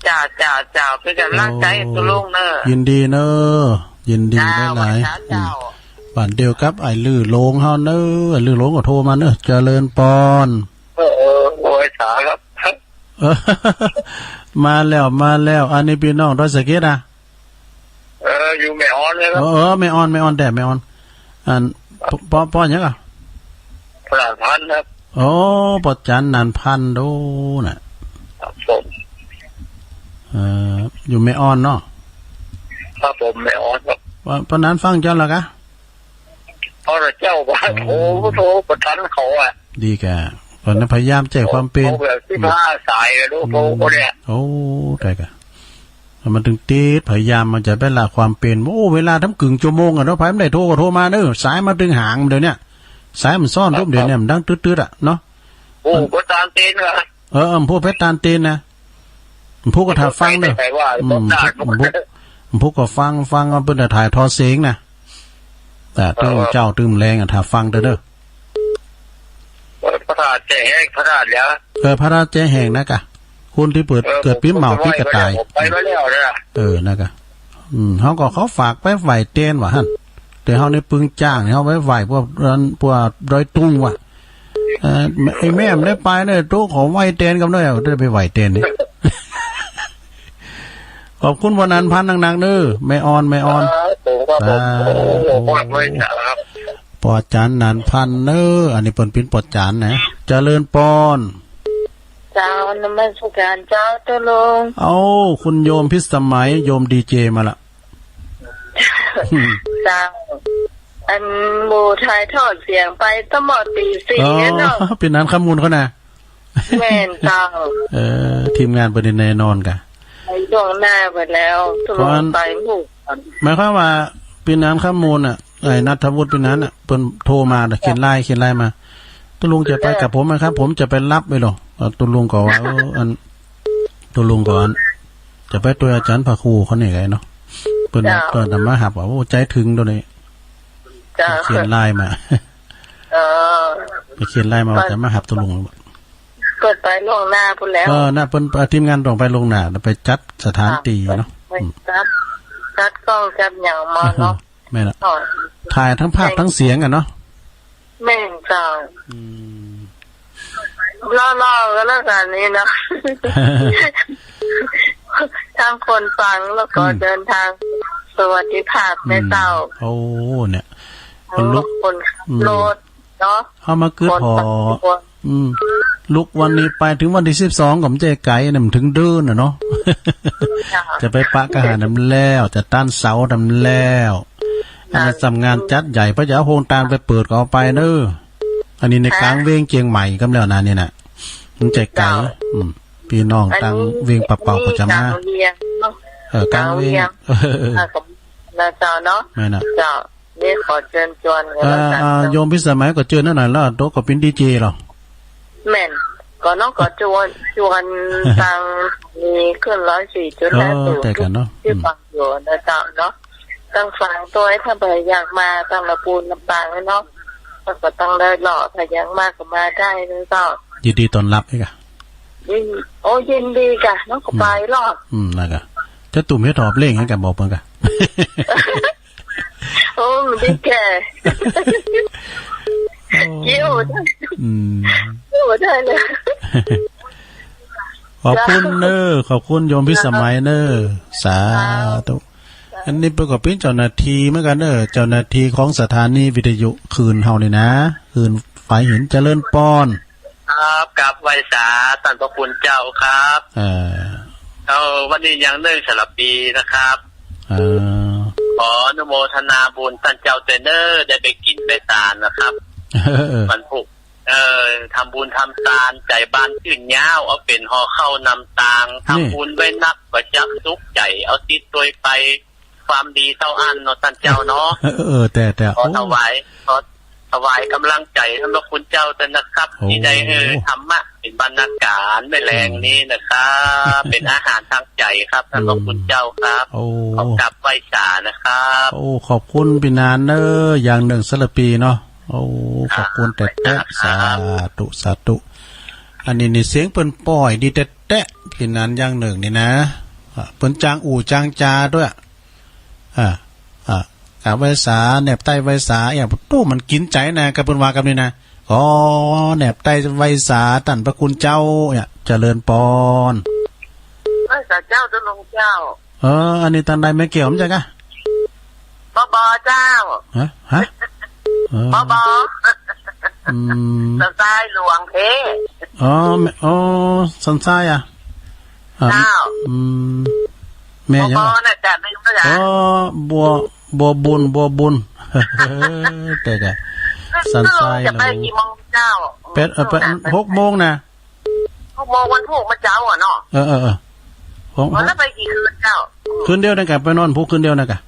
เจ้า เจ้า เจ้า เป๋นก๋ำลังใจ๋ โอ้ ตุ๊ลุงเน่อ ยินดีเน่อ ยินดี เจ้า หลายๆ ไหว้สาเจ้า อืม บ้านเดียวกับไอ้ลือหลงเฮาเน่อ ไอ้ลือหลงก็โทรมาเน่อ เจริญปอน เออ เออ ไหว้สาครับ เออ มาแล้ว มาแล้ว อันนี้ปี้น้องดอยสะเก็ดอะ เออ อยู่แม่ออนเลยครับ เออ เออ แม่ออน แม่ออนแต๊ แม่ออน อัน ปอ ปอ ปอหยังก่อ พระหลานพันธุ์ครับ โอ้ ปอจันหนานพันธุ์โดน่ะ ครับผม เอ่อ อยู่แม่ออนเนาะ ครับผม แม่ออนครับ ปอ ปอหนานฟังเจ้าละก่ะ เอาละเจ้า ว่า โอ้ โอ้ โทรบ่ทันเขาอะ ดีก่ะ ปอหนานพยายามแจ้ความเป๋น เขาแบบสิบห้า อืม สายเลย โทร อืม คนเนี่ย โอ้ ได้ก่ะ มันตึงติด พยายามมันจะไปละความเป๋น โอ้ เวลาตั้งกึ่งชั่วโมงอะเนาะ ใผมันได้โทรก็โทรมาเน่อ สายมันตึงหางเดี๋ยวเนี้ย สายมันซ้อนปุ๊บ เดี๋ยวเนี้ยมันดังตึ๊ดๆ อะเนาะ โอ้ มัน ก็ต๋านเตนเหรอ เออ เออ มันพูดไปต๋านเตนนะ มันพูดก็ถ่าฟังเน่อ ใครว่า อืม มันพูด มันพูดก็ฟัง ฟังเอาเปิ้นถ่ายทอดเสียงนะ แต่ตึง เออ เจ้าตึงแลงอะ ถ่าฟังเน่อ เออ พระธาตุแจ้แห้ง พระธาตุเหลือ เออ พระธาตุแจ้แห้งนะก่ะ คนตี้เปิด เออ เกิดปี๋เหมา ผม ผม ปี๋กระต่าย ไปมาแล้วนะ เออ นะก่ะ อืม เฮาก็เขาฝากไปไหว้แตนว่าหั้น แต่เฮาในปึงจ้างเนี่ย เฮาไปไหว้พวกนั้น พวกดอยตุงว่ะ เออ ไอ้แม่มันได้ไปเนี่ย โต๊ะขอไหว้แตนกำเน่อ ได้ไปไหว้แตนนี่ ขอบคุณปอหนานพันธุ์หนักๆ เน่อ แม่ออน แม่ออน เออ ผมก็ ผม สาธุ ผมก็ไหว้สาครับ ปอจันหนานพันธุ์เน่อ อันนี้เปิ้นเป๋นปอจันนะ เจริญปอน เจ้า นมัสก๋านเจ้าตุ๊ลุง เอ้า คุณโยมพิสมัย โยมดีเจมาละ เจ้า อันหมู่ถ่ายทอดเสียงไปตั้งหมดตีสี่ อ๋อ เนาะ เป๋นหนานคำมูลเขานะ แม่นเจ้า เออ ทีมงานเปิ้นแน่นอนก่ะ ไปล่วงหน้าไปแล้ว เพราะอัน ไปหมู่ หมายความว่าเป๋นหนานคำมูลน่ะ ไอ้ณัฐวุฒิเป๋นหนานน่ะ เปิ้นโทรมาน่ะ เขียนไลน์ เขียนไลน์มา ตุ๊ลุงจะไปกับผมไหมครับ ผมจะไปรับไว้หรอ เออ ตุ๊ลุงก็ว่า เออ อัน ตุ๊ลุงก็อัน จะไปตวยอาจ๋ารย์พระครูเขานี่ไงเนาะ เปิ้น เจ้า เปิ้นจะมาหับว่า โอ้ ใจ๋เถิงตวยนี้ เจ้า เขียนไลน์มา เออ ไปเขียนไลน์มาว่าจะมาหับตุ๊ลุง เปิ้นไปล่วงหน้าพู้นแล้ว เออ น่ะ เปิ้น เอ่อ ทีมงานต้องไปล่วงหน้า ไปจัดสถานตี้เนาะ ไปจัด อืม จัดกล้องจัดหยังมาเนาะ แม่นละ อ๋อ ถ่ายทั้งภาพทั้งเสียงอะเนาะ แม่นเจ้า อืม รอๆ ก็แล้วกั๋นนี่เนาะ ทั้งคนฟังแล้วก็ อืม เดินทางสวัสดิภาพ อืม แม่เจ้า โอ้ เนี่ย คนลุก คนขับ อืม รถ เนาะ เฮามาเกิดผ่อ คนต่างจังหวัด อืม ลุกวันนี้ไปเถิงวันตี้สิบสองก็บ่ใจ้ไก๋นะ มันเถิงเดือนน่ะเนาะ จ้ะ จะไปปะก๋าหาดนำแล้ว จะต้านเสาร์นำแล้ว อันนั้น จ้ะ สำงานจัดใหญ่ เปิ้นจะเอาโฮงตานไปเปิดก็เอาไปเน่อ อันนี้ใน ฮะ ก๋างเวียงเจียงใหม่กำแล้วนะ นี่น่ะ มันใจ้ไก๋ เจ้า อืม ปี้น้อง อันนี้ ตางเวียงป่าเป่าก็จะมา ก๋างเวียงเนาะ เออ ก๋างเวียง ก๋างเวียง เออ อ่า ก็ นะเจ้าเนาะ แม่นน่ะ เจ้า นี่ขอเจิญจวนกั๋น อ่า แล้วกั๋น อ่า เจ้า โยมพิสมัยก็เจิญนั่นน่ะ แล้วโต๊ะก็เป๋นดีเจเหรอ แม่น ก็น้องก็จวน จวน ตังนี่ขึ้นร้อยสี่จุดห้า เออ ศูนย์ แต่กั๋นเนาะ ตี้ อืม ฟังอยู่นะเจ้าเนาะ ตังฟังตวย ถ้าใผอยากมาตังละปูนลำปางเนาะ แล้วก็ตังได้เลาะ ใผอยากมาก็มาได้นะเจ้า ยินดีต้อนฮับเอกะ ยิน โอ้ ยินดีกะ น้องก็ไปเลาะ อืม อืม นั่นกะ จะตุ้มเฮ็ดหอบเล่งหื้อกะ บอกเปิ้นกะ โอ้ มันได้แก่ โอ้ เกี่ยว อืม เกี่ยวได้เลย ขอบคุณเน้อ ขอบคุณโยมพิสมัยเน้อ สาธุ อันนี้เปิ้นก็เป๋นเจ้าหน้าตี้เหมือนกั๋นเน้อ เจ้าหน้าตี้ของสถานีวิทยุคลื่นเฮานี่นะ คลื่นฝายหิน เจริญปอน ครับ กราบไหว้สาต้านพระคุณเจ้าครับ เออ เออ วันนี้อย่างนึ่งสำหรับปีนะครับ เออ ขออนุโมทนาบุญต้านเจ้าตวยเน้อ ได้ไปกิ๋นไปตานนะครับ เออ วันพุธ เออ ทำบุญทำตาน ใจ๋บานจื้นยาว เอาเป๋นห่อข้าวนำตาง นี่ ทำบุญไว้นักบ่จักสุขใจ๋ เอาติดตวยไป ความดีเต้าอั้นเนาะต้านเจ้าเนาะ เออ แต่ แต่ ขอ โอ้ ถวาย ขอถวายก๋ำลังใจ๋ต้านพระคุณเจ้าตวยนะครับ โอ้ ตี้ได้หื้อธรรมะเป๋นบรรณาก๋านแม่แลงนี้นะครับ อืม เป๋นอาหารตางใจ๋ครับ ต้านพระคุณเจ้าครับ โอ้ ขอกราบไหว้สานะครับ โอ้ ขอบคุณปี้นานเน้อ อย่างนึ่งสำหรับปีเนาะ โอ้ ขอบคุณแต๊ๆ ครับ สาธุ สาธุ อันนี้นี่เสียงเปิ้นป้อยดีแต๊ๆ ปี้นานอย่างนึ่งนี่นะ อ่ะ เปิ้นจางอู้จางจาตวย อ่ะ อ่ะ อ่ะ ไหว้สา แนบใต้ไหว้สา อย่างตู้มันกิ๋นใจ๋นะ กะเปิ้นว่ากั๋นนี่นะ อ๋อ แนบใต้ไหว้สาต้านพระคุณเจ้า เนี่ย เจริญปอน ไหว้สาเจ้า เจ้าหลวงเจ้า เออ อันนี้ตางใดแม่แก้ว บ่ใจ้กะ บ่ บ่ เจ้า ฮะ ฮะ เออ บ่ บ่ อืม สันทรายหลวงเพ อ๋อ แม่ อ๋อ สันทรายอะ อ่ะ เจ้า อืม แม่หยัง บ่ บ่ วะ น่ะจ้ะ ลืมแล้วจ้ะ อ๋อ บัว บัวบุญ บัวบุญ แต่กะ สันทรายหลวง จะไปกี่โมงเจ้า แปด เออ แปด หกโมงนะ หกโมงวันพุธเมื่อเจ๊าอะเนาะ เออ เออ เออ ของ อ๋อ แล้วไปกี่คืนเจ้า คืนเดียวนั่นกะ ไปนอนพุธคืนเดียวนั่นกะ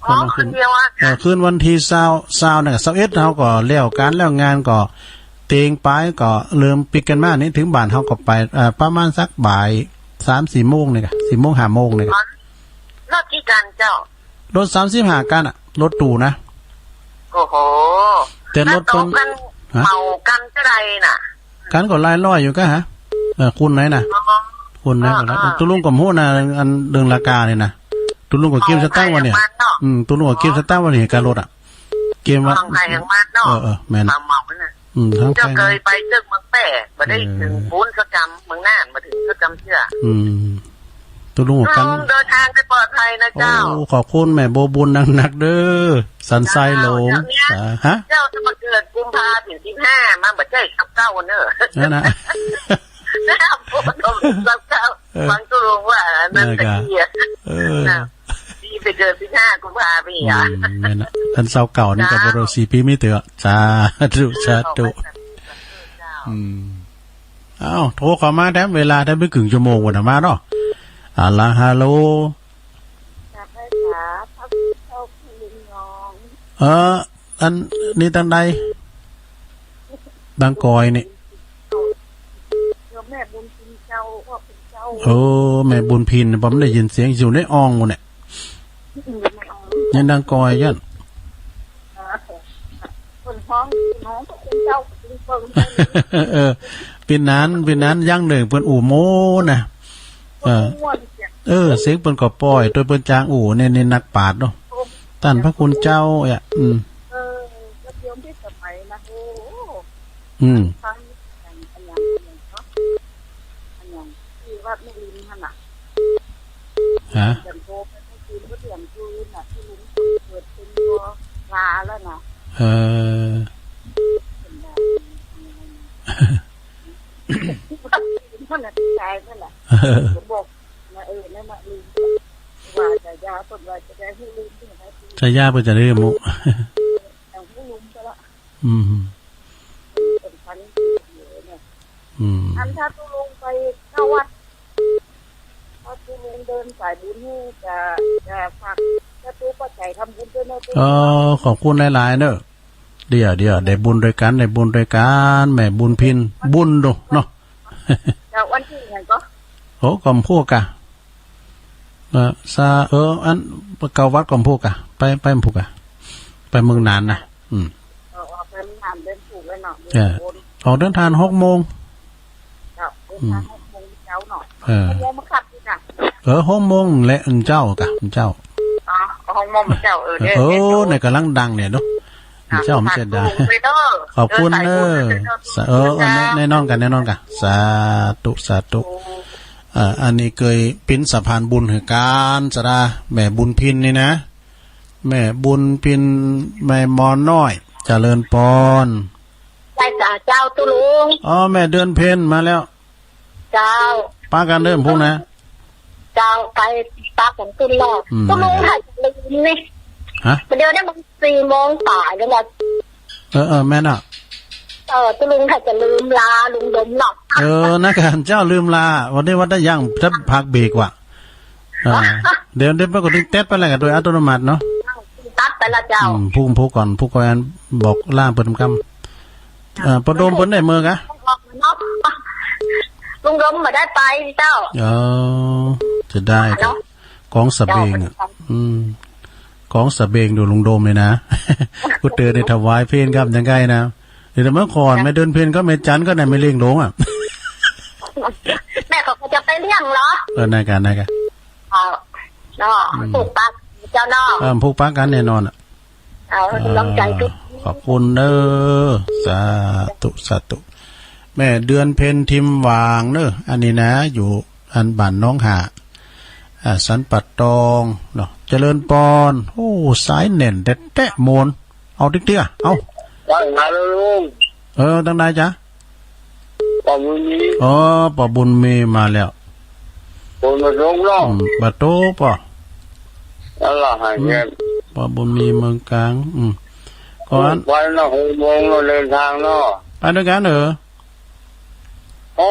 อ๋อ ไปนอนคืน คืนเดียวอะ เออ คืนวันตี้ซาว ซาวนั่นกะ ซาวเอ็ดเฮาก็แล้วก๋านแล้วงานก็เต็งไปก็เริ่มปิดกั๋นมานี่ เถิงบ้านเฮาก็ไป เอ่อ ประมาณสักบ่ายสามสี่โมงนี่กะ สี่โมงห้าโมงนี่กะ รถกี่คันเจ้า รถสามสิบห้าคันอะ รถตู้นะ โอ้โห แต่รถ แล้วโต๊ะกั๋น ฮะ เหมากั๋นเต้าใดน่ะ กั๋นก็หลายร้อยอยู่กะฮะ เออ คูณไหนน่ะ อ๋อ คูณไหนก็ได้ อ๋อ อ๋อ ตุ๊ลุงก็บ่ฮู้นะ อันเรื่องราคานี่นะ ตุ๊ลุงก็เก็บสตางค์ไว้เนี่ย เหมาใผของมันเนาะ อืม ตุ๊ลุงก็เก็บสตางค์ไว้เนี่ย กะรถอะ เก็บไว้ ของใผของมันเนาะ เออ เออ แม่น เหมาๆ น่ะ อืม ทั้ง เจ้า ไป เกยไปเจิ่งเมืองแป้ บ่ได้ เออ เถิงปู๊นสักกำ เมืองน่านบ่เถิงสักกำเตื้อ อืม ตุ๊ลุงกั๋น เดินทางให้ปลอดภัยนะเจ้า โอ้ ขอบคุณแม่บัวบุญนักๆ เด้อ สันทรายหลวง เจ้า เจ้าเนี่ย อ่า ฮะ เจ้าจะมาเกิดกุมภาถึงสิบห้า มันบ่ใจ้ซาวเก้าเนอะ นั่นน่ะ นะ โอ้โห ซาวเก้า เออ ฟังตุ๊ลุงว่าอันนั้น นั่นกะ ตะกี้อะ เออ น่ะ ปีไปเกิดสิบห้ากุมภาปีอะ อืม แม่นน่ะ คันซาวเก้านี่กะ เจ้า บ่รู้ สี่ปีมีเตื้อ สาธุ สาธุ เออ ขอบคุณเจ้า อืม อ้าว โทรเข้ามาแถมเวลาแถมไปเกิ่งชั่วโมงกว่าน่ะ มาเนาะ อะละ ฮัลโหล เออ อันนี้ตางใด ตางกอยนี่ เออ แม่บุญพินเจ้า ว่าเป็นเจ้า เออ แม่บุญพิน ผมได้ยินเสียงอยู่ในอ่องหมดเนี่ย อืม ในตางกอยยัน เปิ้นฮ้อง เปิ้นฮ้องพระคุณเจ้า เปิ้น เปิ้น เปิ้น เออ ปี้นาน ปี้นานอย่างนึ่งเปิ้นอู้โม้นะ เออ เปิ้นอู้ม่วนเสียง เออ เสียงเปิ้นก็ป้อย ตวยเปิ้นจางอู้เนี่ย นี่นักปราชญ์เนาะ เปิ้น ต้านพระคุณเจ้าอ่ะ อืม เออ ก็โยมพิสมัยนะ โอ้ อืม ฟังอันหยัง อันหยังเนาะ อันหยังตี้วัดแม่ริมหั้นน่ะ ฮะ เตรียมโตไปเมื่อคืนก็เตรียมคืนน่ะ ตี้ลุงเปิดเป็นตัวลาแล้วน่ะ เออ เพิ่นน่ะตายนั่นแหละ ผมบอกนะ เออ นั่นน่ะลืม ว่าจะยาเพิ่นว่าจะได้หื้อลืมที่ไหน จะยาเปิ้นจะได้หมู่ เอาหื้อลืมซะละ อืม สำคัญอยู่เนี่ย อืม อันถ้าตุ๊ลุงไปเข้าวัด ถ้าตุ๊ลุงเดินสายบุญนี่จะ จะฝาก จะ ธุปัจจัยทำบุญด้วยเนอะ เออ ขอบคุณหลายๆ เนอะ เดี๋ยว เดี๋ยว ได้บุญด้วยกั๋น ได้บุญด้วยกั๋น แม่บุญพิน บุญดูเนาะ เจ้า วันตี้หยังก่อ โอ้ ก็บ่ฮู้กะ เออ ซา เออ อัน เก้าวัดก็บ่ฮู้กะ ไป ไปบ่ฮู้กะ ไปเมืองน่านนะ อืม เออ ออกไปเมืองน่าน เดินถูกแล้วเนาะ เออ ออกเดินทางหกโมง เจ้า เดินทาง อืม หกโมงเจ๊าเนาะ เออ หกโมงมาขับดีกะ เออ หกโมงแหละ อันเจ๊ากะ อันเจ๊า อ๋อ หกโมงเจ๊า เออ เดี๋ยว เออ เดี๋ยว ในก๋ำลังดังเนี่ยเนาะ อ่ะ เจ๊ามันจะได้ สาธุเลยเด้อ ขอบคุณเนอะ เออ สาธุ สา เออ เออ แน่ เจ้า แน่นอนกะ แน่นอนกะ สาธุ สาธุ โอ้ เอ่อ อันนี้เกยเป๋นสะพานบุญหื้อกั๋น สะดา แม่บุญพินนี่นะ แม่บุญพิน แม่หมอน้อย เจริญปอน ใจ้กะเจ้าตุ๊ลุง อ๋อ แม่เดือนเพ็ญมาแล้ว เจ้า ปะกั๋นเด้อพุ้นนะ เจ้า ไปปะกั๋นตุ๊ลุง อืม ตุ๊ลุงถ้าจะลืมนี่ ฮะ เดี๋ยวนี้มันสี่โมงป๋ายแล้วนะ เออ เออ แม่นอ่ะ เออ ตุ๊ลุงถ้าจะลืมลาลุงดมเนาะ เออ นะ กะเจ้าลืมลา วันนี้ว่าได้ยัง จะพักเบรกว่ะ อ่า เดี๋ยว เดี๋ยวปะกั๋นติดเต็ดไปแล้วกะโดยอัตโนมัติเนาะ ตัดไปละเจ้า อืม พุ้น พุ้นก่อน พุ้นก่อนบอกลาเปิ้นกำ เอ่อ ปอดมเปิ้นได้เมือกะ ลุงดมบ่ได้ไปเจ้า เออ จะได้กะ เนาะ ของสะเบงอะ เจ้า อืม ของสะเบงดูลุงดมเลยนะ กูเตือนในถวายเพลงครับยังไงนะ เดี๋ยวเมื่อก่อนแม่เดือนเพ็ญก็แม่จันก็ในแม่เลี้ยงหลงอะ แม่เขาก็จะไปเลี้ยงเหรอ เออ นั่นกะ นั่นกะ เอาเนาะ อืม ผูกปะเจ้าเนาะ เออ ผูกปะกั๋นแน่นอนอะ เอา เออ กำลังใจทุก ขอบคุณเด้อ สาธุ สาธุ แม่เดือนเพ็ญทิมหว่างเนอะ อันนี้นะ อยู่อันบ้านหนองหา อ่า สันป่าตองเนาะ เจริญปอน โอ้ สายแน่นแต๊ๆ โมน เอาติ๊กเตี้ย เอา ว่าไงล่ะลุง เออ ตังใดจ๊ะ ป้อบุญมี อ๋อ ป้อบุญมีมาแล้ว คนมาส่งเนาะ อืม บ่โตป้อ อะไร อืม เนี่ย ป้อบุญมีเมืองกลาง อืม ก่อน ไปนะ หกโมงเราเดินทางเนาะ ไปด้วยกั๋นเหรอ โอ้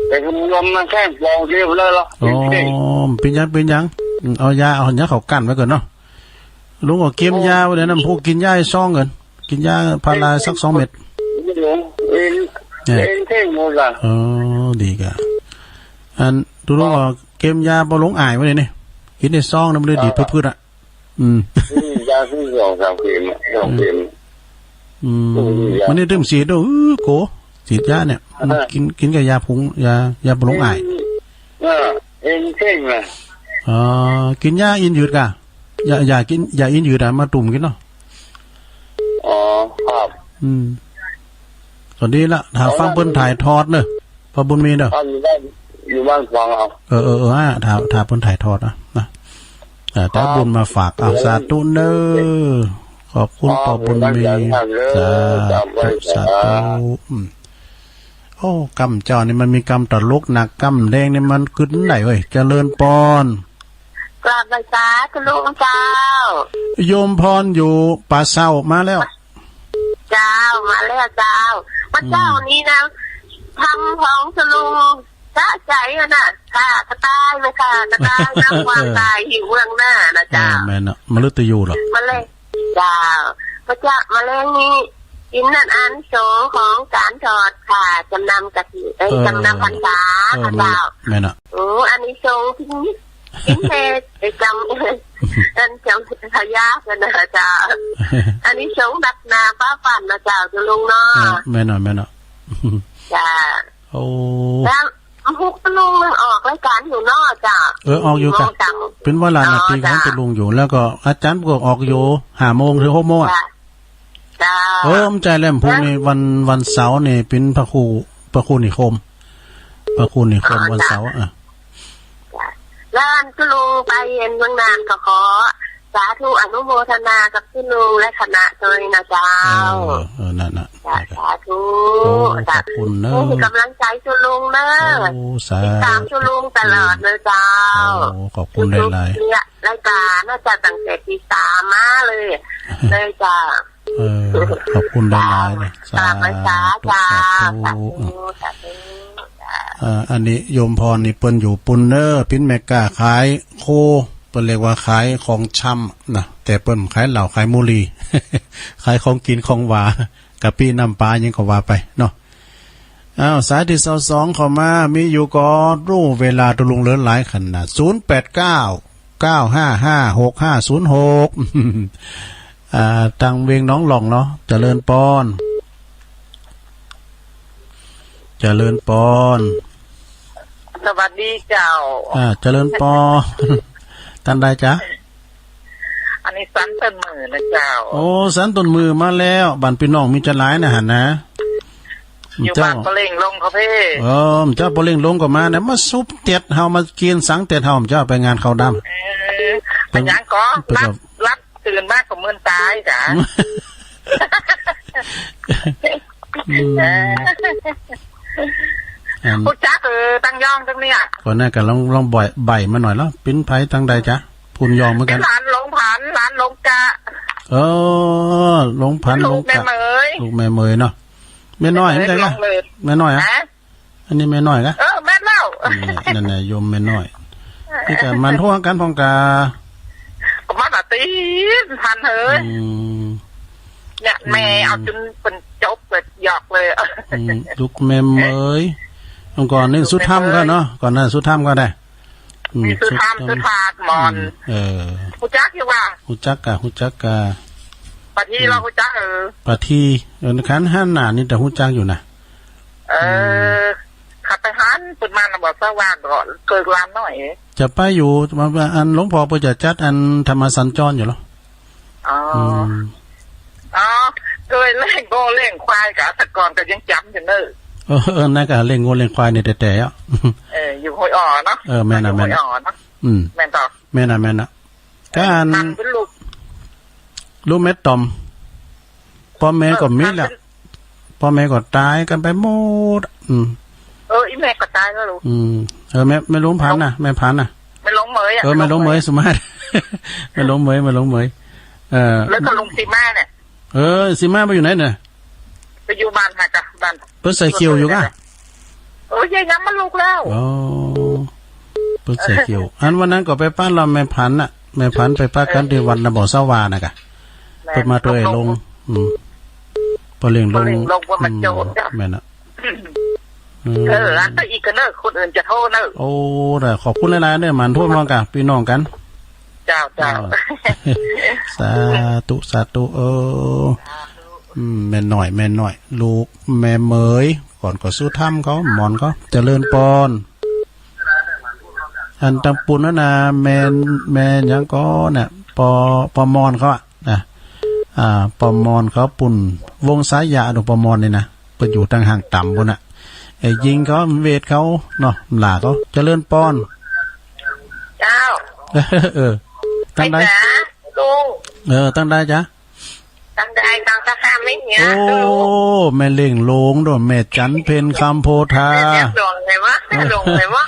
แต่คุณยมมันแค่ฟองเดียวเลยเหรอ อ๋อ เปล่งๆ เป๋นหยัง เป๋นหยัง อืม เอายา เอาหยังเขากั้นไว้ก่อนเนาะ ลุงก็เกียมยาไว้เดี๋ยวนะ ผู้กินยาให้ซองก่อน กินยาพาราสักสองเม็ด เอ็น เนี่ย เอ็นเข่งหมดละ อ๋อ ดีกะ อันตุ๊ลุงก็เกียมยาป้อหลงอ่ายไว้เลยนี่ กินได้ซองนะ มันเลยดีด อ่า พืดๆ อะ อืม อืม ยาที่สองสามเข็มอะ สองเข็ม อืม อืม มันได้ดื่มสีดด้วย อื้อ โก สีดยาเนี่ย อืม อ่า กิน กินกับยาผง ยา ยาป้อหลงอ่าย อืม อ่า เอ็นเข่งอะ อ๋อ กินยาอินยืดกะ อย่า อย่ากิน อย่าอินยืดอะ มาตุ่มกินเนาะ อ๋อ ครับ อืม ก็ดีละ ถ้าฟังเปิ้นถ่ายทอดเนอะ ป้อบุญมีเนอะ อ๋อ อยู่บ้าน อยู่บ้านฟังเอา เออ เออ เออ อ่ะ ถ้า ถ้าเปิ้นถ่ายทอดนะ นะ เออ แต่ ครับ บุญมาฝาก อ่ะ สาธุเนอะ ขอบคุณ อ๋อ ป้อบุญมี ผมตั้งใจทำเลย สาธุ จำไว้ สาธุ สาธุ อืม โอ้ กำเจ้านี่มันมีกำตลกนะ กำแดงนี่มันกึ๊ดไหนเว้ย เจริญปอน กราบไหว้สาธุลุงเจ้า โยมพรอยู่ป่าเศร้ามาแล้ว เจ้า มาแล้วเจ้า พระเจ้า อืม นี้นะ ทำของสลุงสะใจอะนะ ค่ะ กระต่ายไหมค่ะ กระต่ายนะ ความตายอยู่เบื้องหน้านะเจ้า เออ แม่นอะ มฤตยูเหรอ มาเลย เจ้า พระเจ้า มาแลงนี้ กินนั่นอานิสงส์ของการทอดผ้า จำนำกฐิน เอ้ย เออ จำนำพรรษา เออ ค่ะเจ้า แม่นอะ โอ้ อานิสงส์ที่ กินเทศ ไอ้จำ นั่นจำพญากันนะเจ้า อานิสงส์หนักหนาฟ้าฝันนะเจ้า เจ้าลุงเนาะ เออ แม่นอะ แม่นอะ จ้า โอ้ แล้ว ฮุก ลุงมันออกรายการอยู่เนาะเจ้า เออ ออกอยู่กะ สี่โมงเช้า เป๋นเวลานาทีของ อ๋อ เจ้า เปิ้นลุงอยู่ แล้วก็อาจารย์ก็ออกอยู่ ห้าโมงถึงหกโมงอะ จ้ะ เจ้า เออ บ่ใจ้แล้ว พรุ่งนี้วัน วันเสาร์นี่เป๋นพระครู พระครูนิคม พระครูนิคม อ๋อ วันเสาร์ จ้ะ อ่ะ จ้ะ แล้วอันลุงไปเห็นเมืองน่านก็ขอ สาธุอนุโมทนากับเจ้าลุงและคณะด้วยนะเจ้า เออ เออ นั่นน่ะ จ้ะ สาธุ โอ้ ขอบคุณเนอะ จ้ะ นี่คือกำลังใจ๋เจ้าลุงเนอะ โอ้ สาธุ ติดต๋ามเจ้าลุงตลอดเลยเจ้า โอ้ ขอบคุณหลายๆ เนี่ย รายการน่าจะตั้งแต่ตีสามมาเลย เลยจ้ะ เออ ขอบคุณหลายๆ นะ กราบไหว้สา สาธุ จ้ะ สาธุ สาธุ สาธุ จ้ะ เอ่อ อันนี้โยมพรนี่เปิ้นอยู่ปุ้นเนอะ เปิ้นแม่ก๊าขายโค เปิ้นเรียกว่าขายของชำนะ แต่เปิ้นบ่ขายเหล้า ขายบุหรี่ ขายของกิ๋นของหวาน กะปิน้ำปลาหยังก็ว่าไปเนาะ อ้าว สายตี้ซาวสองเข้ามา มีอยู่ก่อ ฮู้เวลาตุ๊ลุงเหลือหลายขนาด ศูนย์แปดเก้า เก้าห้าห้า หกห้าศูนย์หก อ่า ตางเวียงหนองหล่องเนาะ เจริญปอน เจริญปอน สวัสดีเจ้า อ่า เจริญปอน ต้านใดจ๊ะ อันนี้สันต้นมือนะเจ้า โอ้ สันต้นมือมาแล้ว บ้านปี้น้องมีจะหลายนะหั้นนะ อยู่บ้านปะเล่งลงเขาเพ่ เออ เจ้าปะเล่งลงก็มานะ มาสุบเตียดเฮา มาเกียนสังเตียดเฮา เจ้าไปงานเขาดำ เออ ไปหยังก่อ ไปกับ รับ รับตื่นมาก็เมินต๋ายกะ อืม เออ อัน ฮู้จัก เออ ตังยองตังเนี่ย ก่อนหน้าก็ลอง ลองบ่อย ใบ้มาหน่อยแล้ว ปิ้นไผตังใดจ๊ะ ปูนยองเหมือนกั๋น หลานหลวงผัน หลานหลวงกะ เออ หลวงผัน ลูก หลวงกะ แม่เหมย ลูกแม่เหมยเนาะ แม่น้อย แม่น้อย แม่น้อยอะ ฮะ อันนี้แม่น้อยกะ เออ แม่นแล้ว นั่นแหละ นั่นแหละ โยมแม่น้อย นี่กะมันทั่วกั๋นพ่องกา ก็มาตัดตีนพันเฮ้ย อืม เนี่ย อืม แม่เอาจนเปิ้นจบเลย หยอกเลย อืม ลูกแม่เหมย ก่อนนี่สุธรรมก็เนาะ ก่อนนั้นสุธรรมก็ได้ อืม มีสุธรรม สุธรรม สุธาตมอน อืม เออ ฮู้จักอยู่ว่า ฮู้จักกะ ฮู้จักกะ ปะที อืม เราฮู้จัก เออ ปะที เออ คันหันหน้านี่จะฮู้จักอยู่นะ เออ อืม ขับไปหัน เปิ้นมาน่ะบอกสว่างก่อน เกิดลานน้อย จะไปอยู่ มา มา อันหลวงพ่อเปิ้นจะจัดอันธรรมสัญจรอยู่เหรอ อ๋อ อืม อ๋อ เคยเลี้ยงโก้เลี้ยงควายกะ แต่ก่อนก็ยังจ๋ำอยู่เนอะ เออ เออ นั่นกะเลี้ยงโก้เลี้ยงควายนี่แต่ๆ อะ เออ อยู่ห้วยอ่อเนาะ เออ แม่นน่ะ อยู่ห้วยอ่อเนาะ แม่นน่ะ อืม แม่นต่อ แม่นน่ะ แม่นน่ะ ก็อัน ตังเป็นลูก ลูกแม่ต๋อม ป้อแม่ก็มีแล้ว เออ ตังเป็น ป้อแม่ก็ต๋ายกั๋นไปหมด อืม เออ อีแม่ก็ต๋ายแล้วลูก อืม เออ แม่ แม่หลวงผันน่ะ แม่ผันน่ะ แม่หลวงเหมยอะ เออ แม่หลวงเหมย แม่หลวงเหมย สุมาศ แม่หลวงเหมย แม่หลวงเหมย เออ แล้วก็ลุงสีมาเนี่ย เออ สีมาไปอยู่ไหนเนี่ย ไปอยู่บ้านหากะ บ้าน เปิ้นใส่เขียวอยู่กะ โอ้ย ยายยังมาลูกแล้ว อ๋อ เปิ้นใส่เขียว อันวันนั้นก็ไปป๊าละแม่ผันน่ะ แม่ผันไปป๊ากั๋นตี้วัดนะบ่อสะหว่าน่ะกะ แม่น เปิ้นมาตวยลง ลง อืม ปะเล่งลง ปะเล่งลง เปิ้นมาโจทย์ อืม แม่นน่ะ อืม เออ อันต่ออีกก็เนอะ คนอื่นจะโทษเนอะ โอ้ ได้ ขอบคุณหลายๆ เด้อ หมั่นโทษพร้อมกะ ปี้น้องกั๋น เจ้า เจ้า เออ สาธุ สาธุ เออ อืม แม่น้อย แม่น้อย ลูกแม่เหมย ก่อนก็สุธรรมเขา หมอนเขา เจริญปอน อันตังปูนนั่นน่ะ แม่ แม่หยังก่อน่ะ ปอ ปอมอนเขาอะ นะ อ่า ปอมอนเขาปูน วงสายยา ดูปอมอนนี่นะ เปิ้นอยู่ตังห่างต่ำปู้นน่ะ ไอ้ยิงเขา เวทเขา เนาะ หล่าเขา เจริญปอน เจ้า เออ ตังใด ไปจ๋า ลุง เออ ตังใดจ๊ะ ตังใด ตังตะข้ามไม่เหีย โอ้ แม่เล่งหลงโดด แม่จันเพ็ญคำโพธา แม่เล่งหลงเลยวะ เออ หลงเลยวะ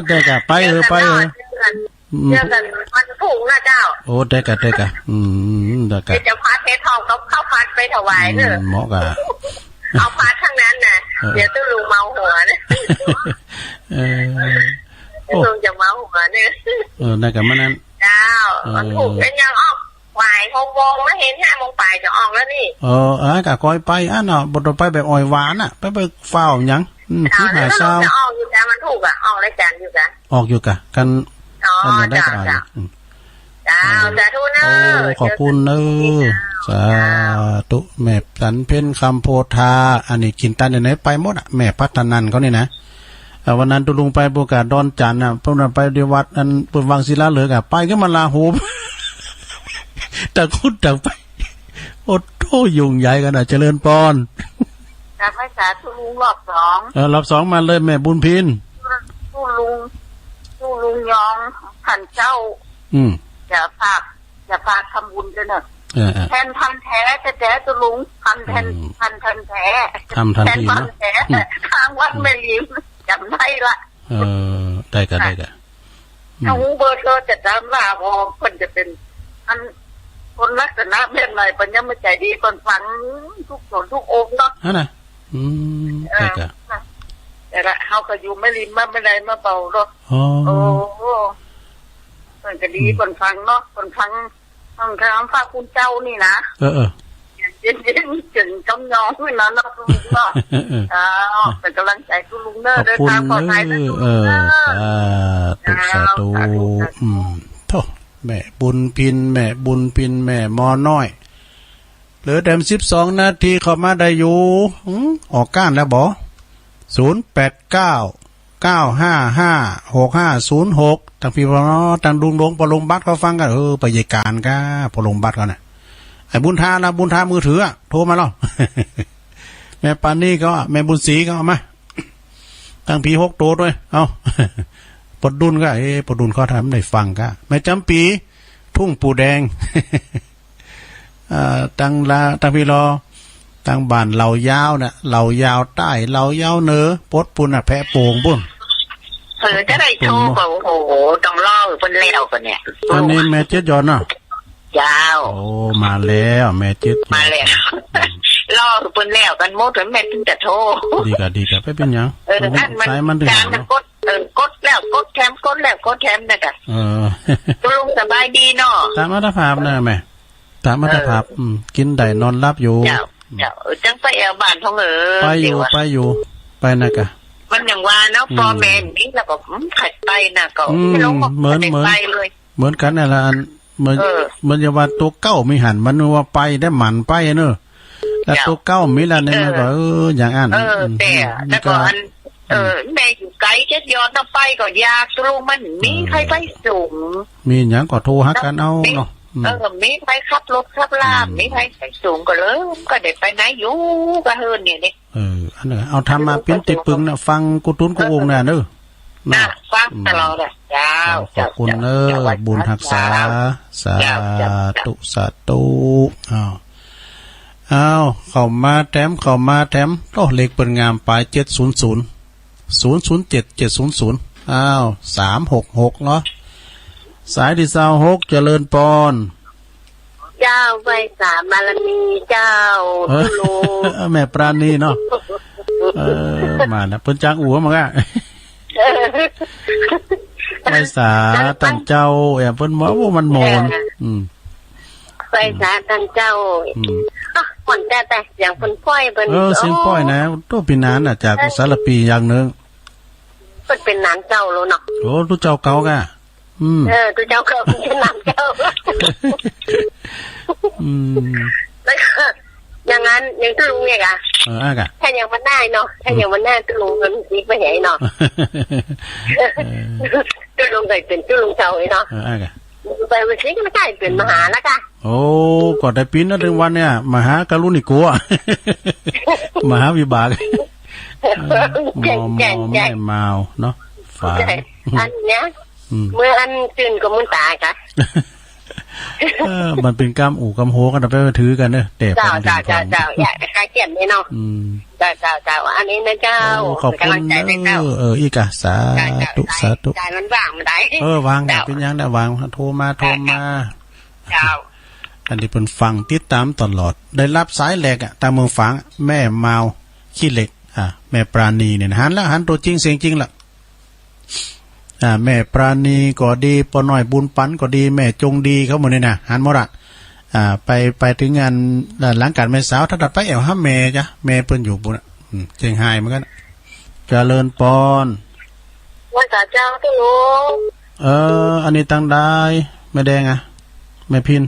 ได้กะ ไปเออ ไปเออ เดี๋ยวกั๋น อืม เดี๋ยวกั๋นวันพุธนะเจ้า โอ้ ได้กะ ได้กะ อืม ได้กะ เดี๋ยวจะผัดเห็ดหอมกับข้าวผัดไปถวายเนอะ อืม เหมาะกะ เอาผัดทั้งนั้นน่ะ เออ เดี๋ยวตุ๊ลุงเมาหัวนะ เออ ตุ๊ลุงจะเมาหัวเนี่ย เออ ได้กะ มื้อนั้น เจ้า เออ วันพุธก็ยังออกบ่ายหกโมง มาเห็นห้าโมงปลายจะออกแล้วนี่ เออ เออ กะค่อยไป อันเนาะ บ่ต้องไปแบบอ่อยหวานน่ะ ไป ไปฟ้าวหยัง อืม เจ้า สิบห้า แล้ว เช้า จะออกอยู่จ้ะ วันพุธอะ ออกรายการอยู่จ้ะ ออกอยู่กะ กัน อ๋อ อันนี้ได้ เจ้า กะ เจ้า อืม เจ้า เออ สาธุเนอะ โอ้ ขอบคุณเนอะ เจอกั๋น สาธุ แม่จันเพ็ญคำโพธา อันนี้กิ๋นตันอยู่ไหนไปหมดอะ แม่พัฒนันเขานี่นะ เอ่อ วันนั้นตุ๊ลุงไปปูนกะดอนจันทน์น่ะ เปิ้นว่าไปตี้วัดอันเปิ้นวังศิลาฤกษ์อะ ไปกั๋นมาลาหู ต่างคนต่างไป โอ้โธ่ ยุ่งใหญ่กั๋นน่ะ เจริญปอน กราบไหว้สาธุลุงรอบสอง เออ รอบสองมาเลยแม่บุญพิน ตุ๊ลุง ตุ๊ลุงยอง ท่านเจ้า อืม จะฝาก จะฝากทำบุญด้วยเนอะ เออ เออ แทนพันธุ์แท้แต๊ๆ ตุ๊ลุง พันธุ์แทน อืม พันธุ์แทนแท้ ทำทันทีเนาะ แทนพันธุ์แท้ อืม ทางวัดแม่ริม จ๋ำได้ละ เออ ได้กะ ได้กะ อืม ถ้าฮู้เบอร์โทรจะต๋ามล่า เพราะเปิ้นจะเป๋น อัน คนลักษณะแบบไหน เปิ้นยังบ่ใจ๋ดี เปิ้นฟังทุกโสนทุกองค์เนาะ หั้นน่ะ อืม เออ ได้กะ แต่ละ เฮาก็อยู่แม่ริม มาบ่ได้มาเบาเนาะ อ๋อ โอ้ เปิ้น ก็ดี อืม เปิ้นฟังเนาะ เปิ้นฟัง ฟังธรรมพระคุณเจ้านี่นะ เออ เออ เย็นๆ เจ๋งจำยองนี่นะเนาะ ลุงเนาะ เออ อ้าว เป๋นก๋ำลังใจ๋กู้ลุงเน่อ ขอบคุณ เดินตางปลอดภัยเน่อ เออ ลุงเน่อ สาธุ สาธุ อ้าว สาธุ สาธุ อืม โธ่ แม่บุญพิน แม่บุญพิน แม่หมอน้อย เหลือแถมสิบสองนาที เข้ามาได้อยู่ อืม ออกก้านแล้วบ่ ศูนย์แปดเก้า เก้าห้าห้า หกห้าศูนย์หก ตังพี่น้อง ตังดุงดง ปอลงบัตรเขาฟังกั๋น เออ ไปยายก๋านก้า ปอลงบัตรเขาน่ะ ไอ้บุญทาล่ะ บุญทามือถืออะ โทรมาแล้ว แม่ปานีก็ แม่บุญศรีก็เอามา ตังผีหกโตด้วย เอ้า ปอดุลก็ เอ๊ะ ปอดุลเขาทำได้ฟังก้า แม่จำปี ทุ่งปู่แดง เอ่อ ตังละ ตังพี่รอ ตังบ้านเหล่ายาวน่ะ เหล่ายาวใต้ เหล่ายาวเหนือ ปดปุ้นน่ะ แพะโป่งปุ้น เออ จะได้โทรก็ โอ้โห ต้องรอหื้อเปิ้นแล้วก่อนเนี่ย อันนี้แม่เจ็ดยอดเนาะ เจ้า โอ้ มาแล้ว แม่เจ็ดยอด มาแล้ว อืม รอหื้อเปิ้นแล้วกั๋นหมด แม่ถึงจะโทร ดีก่ะ ดีก่ะ บ่เป๋นหยัง เออ มัน อันมัน สายมันถึง ก๋านมัน เนาะ กด เออ กดแล้วกดแถม กดแล้วกดแถมน่ะก่ะ เออ ตุ๊ลุงสบายดีเนาะ ต๋ามอัตภาพน่ะแม่ ต๋ามอัตภาพ เออ อืม กิ๋นได้นอนหลับอยู่ เจ้า เจ้า เออ จังไปแอ่วบ้านพ่องเอ๋อ ไปอยู่ เดี๋ยวอะ ไปอยู่ ไปน่ะก่ะ มันอย่างว่าเนาะ อืม ป้อแม่นี่แล้วก็ อืม ใผไปน่ะก็ อืม ไม่ลงก็ เหมือน ไม่ได้ เหมือน ไปเลย เหมือนกั๋นนั่นละ อัน เหมือน เออ เหมือนอย่างว่าตั๋วเก่ามีหัน มันว่าไปได้หมั่นไปเนอะ แล้ว เจ้า ตั๋วเก่ามีแล้วเนี่ย เออ มันก็ เออ อย่างอั้น เออ อืม แต่ อืม แล้วก็ ก็ อัน เออ อืม แม่อยู่ไก๋เจ็ดยอดเนาะ ไปก็ยาก ตุ๊ลุงมันมี เออ ใผไปส่ง มีหยังก็โทรหากั๋นเอาเนาะ อืม เออ มีใผขับรถขับลา อืม มีใผไปส่งก็เลย ก็ได้ไปไหนอยู่ก็เฮิ่นเนี่ยนี่ เออ อันนั้นเอาธรรมมาเป๋นตี้ปึงน่ะ ฟังกู้ตุ๊นกู้โอ่งน่ะเนอะ น่ะ ฟังตลอดอะ เจ้า ขอบคุณเนอะ เจ้า บุญฮักษา เจ้า สาธุ เจ้า สาธุ อ้าว อ้าว เข้ามาแถม เข้ามาแถม โอ้ เลขเปิ้นงาม ป๋ายเจ็ดศูนย์ศูนย์ ศูนย์ศูนย์เจ็ด เจ็ดศูนย์ศูนย์ อ้าว สามหกหก เนาะ สายตี้ซาวหก เจริญปอน เจ้า ไหว้สาบารมีเจ้า เออ ตุ๊ลุง แม่ปราณีเนาะ เออ มานะ เปิ้นจางอู๋มาก่ะ ไหว้สาต้านเจ้า เออ เปิ้นบอก โอ้ มันหมอน เออ อืม ไหว้สาต้านเจ้า อืม อ่ะ หมอนแต่ แต่เสียงเปิ้นป้อยเปิ้น เออ เสียงป้อยนะ โอ้ โตปี๋นานน่ะ จาก เออ สารภีอย่างนึ่ง เปิ้นเป๋นหลานเจ้าแล้วเนาะ โอ้ ตุ๊เจ้าเก่าก่ะ อืม เออ ตุ๊เจ้าก็เป็นหลานเจ้า อืม แล้วก็อย่างนั้น อย่างตุ๊ลุงเนี่ยก่ะ เออ อ่ะก่ะ ถ้ายังบ่ได้เนาะ ถ้ายังบ่ได้ตุ๊ลุงมันสิไปไหนเนาะ เออ ตุ๊ลุงก็เป๋นตุ๊ลุงเจ้าเนาะ เออ อ่ะก่ะ ไปวันนี้ก็ไม่ได้เป๋นมหาแล้วก่ะ โอ้ ก็ได้เป๋นนะ เถิงวันเนี่ย มหากรุณิโกะ มหาวิบาก เออ แจ่ง มอ แจ่ง มอ แจ่ง แม่มาวเนาะ ฝาง ใช่ อันเนี้ย อืม เมื่ออันจื้นก็มุนต๋าก่ะ เออ มันเป๋นกำอู่กำโฮกั๋นนะ ไปถือกั๋นเนอะ แต่ เจ้า เจ้า เจ้า เจ้า อย่าไปคลายเครียดเลยเนาะ อืม เจ้า เจ้า เจ้า อันนี้นะเจ้า โอ้ ขอบคุณ เป๋นก๋ำลังใจ๋ให้เจ้า เออ เออ อีกอ่ะ สาธุ เจ้า เจ้า สาธุ สายมันว่างบ่ได้ เออ ว่าง เจ้า เป๋นหยังได้ ว่าง โทรมา โทรมา เจ้า อันนี้เปิ้นฟังติดต๋ามตลอด ได้ฮับสายแรกอะ ตางเมืองฝาง แม่มาวขี้เหล็ก อ่ะ แม่ปราณีเนี่ยนะ หันละ หันตั๋วจริงเสียงจริงละ อ่า แม่ปราณีก็ดี ป้อน้อยบุญปันก็ดี แม่จงดี เขาหมู่นี้นะ หันหมดละ อ่า ไป ไปเถิงงาน หลังก๋านแม่สาว ถ้าตัดไปแอ่วหาแม่จ๊ะ แม่เปิ้นอยู่ปุ้นน่ะ อืม เจียงฮายเหมือนกั๋น เจริญปอน ไหว้สาเจ้าตุ๊ลุง เออ อันนี้ตางใด แม่แดงอะ แม่พิน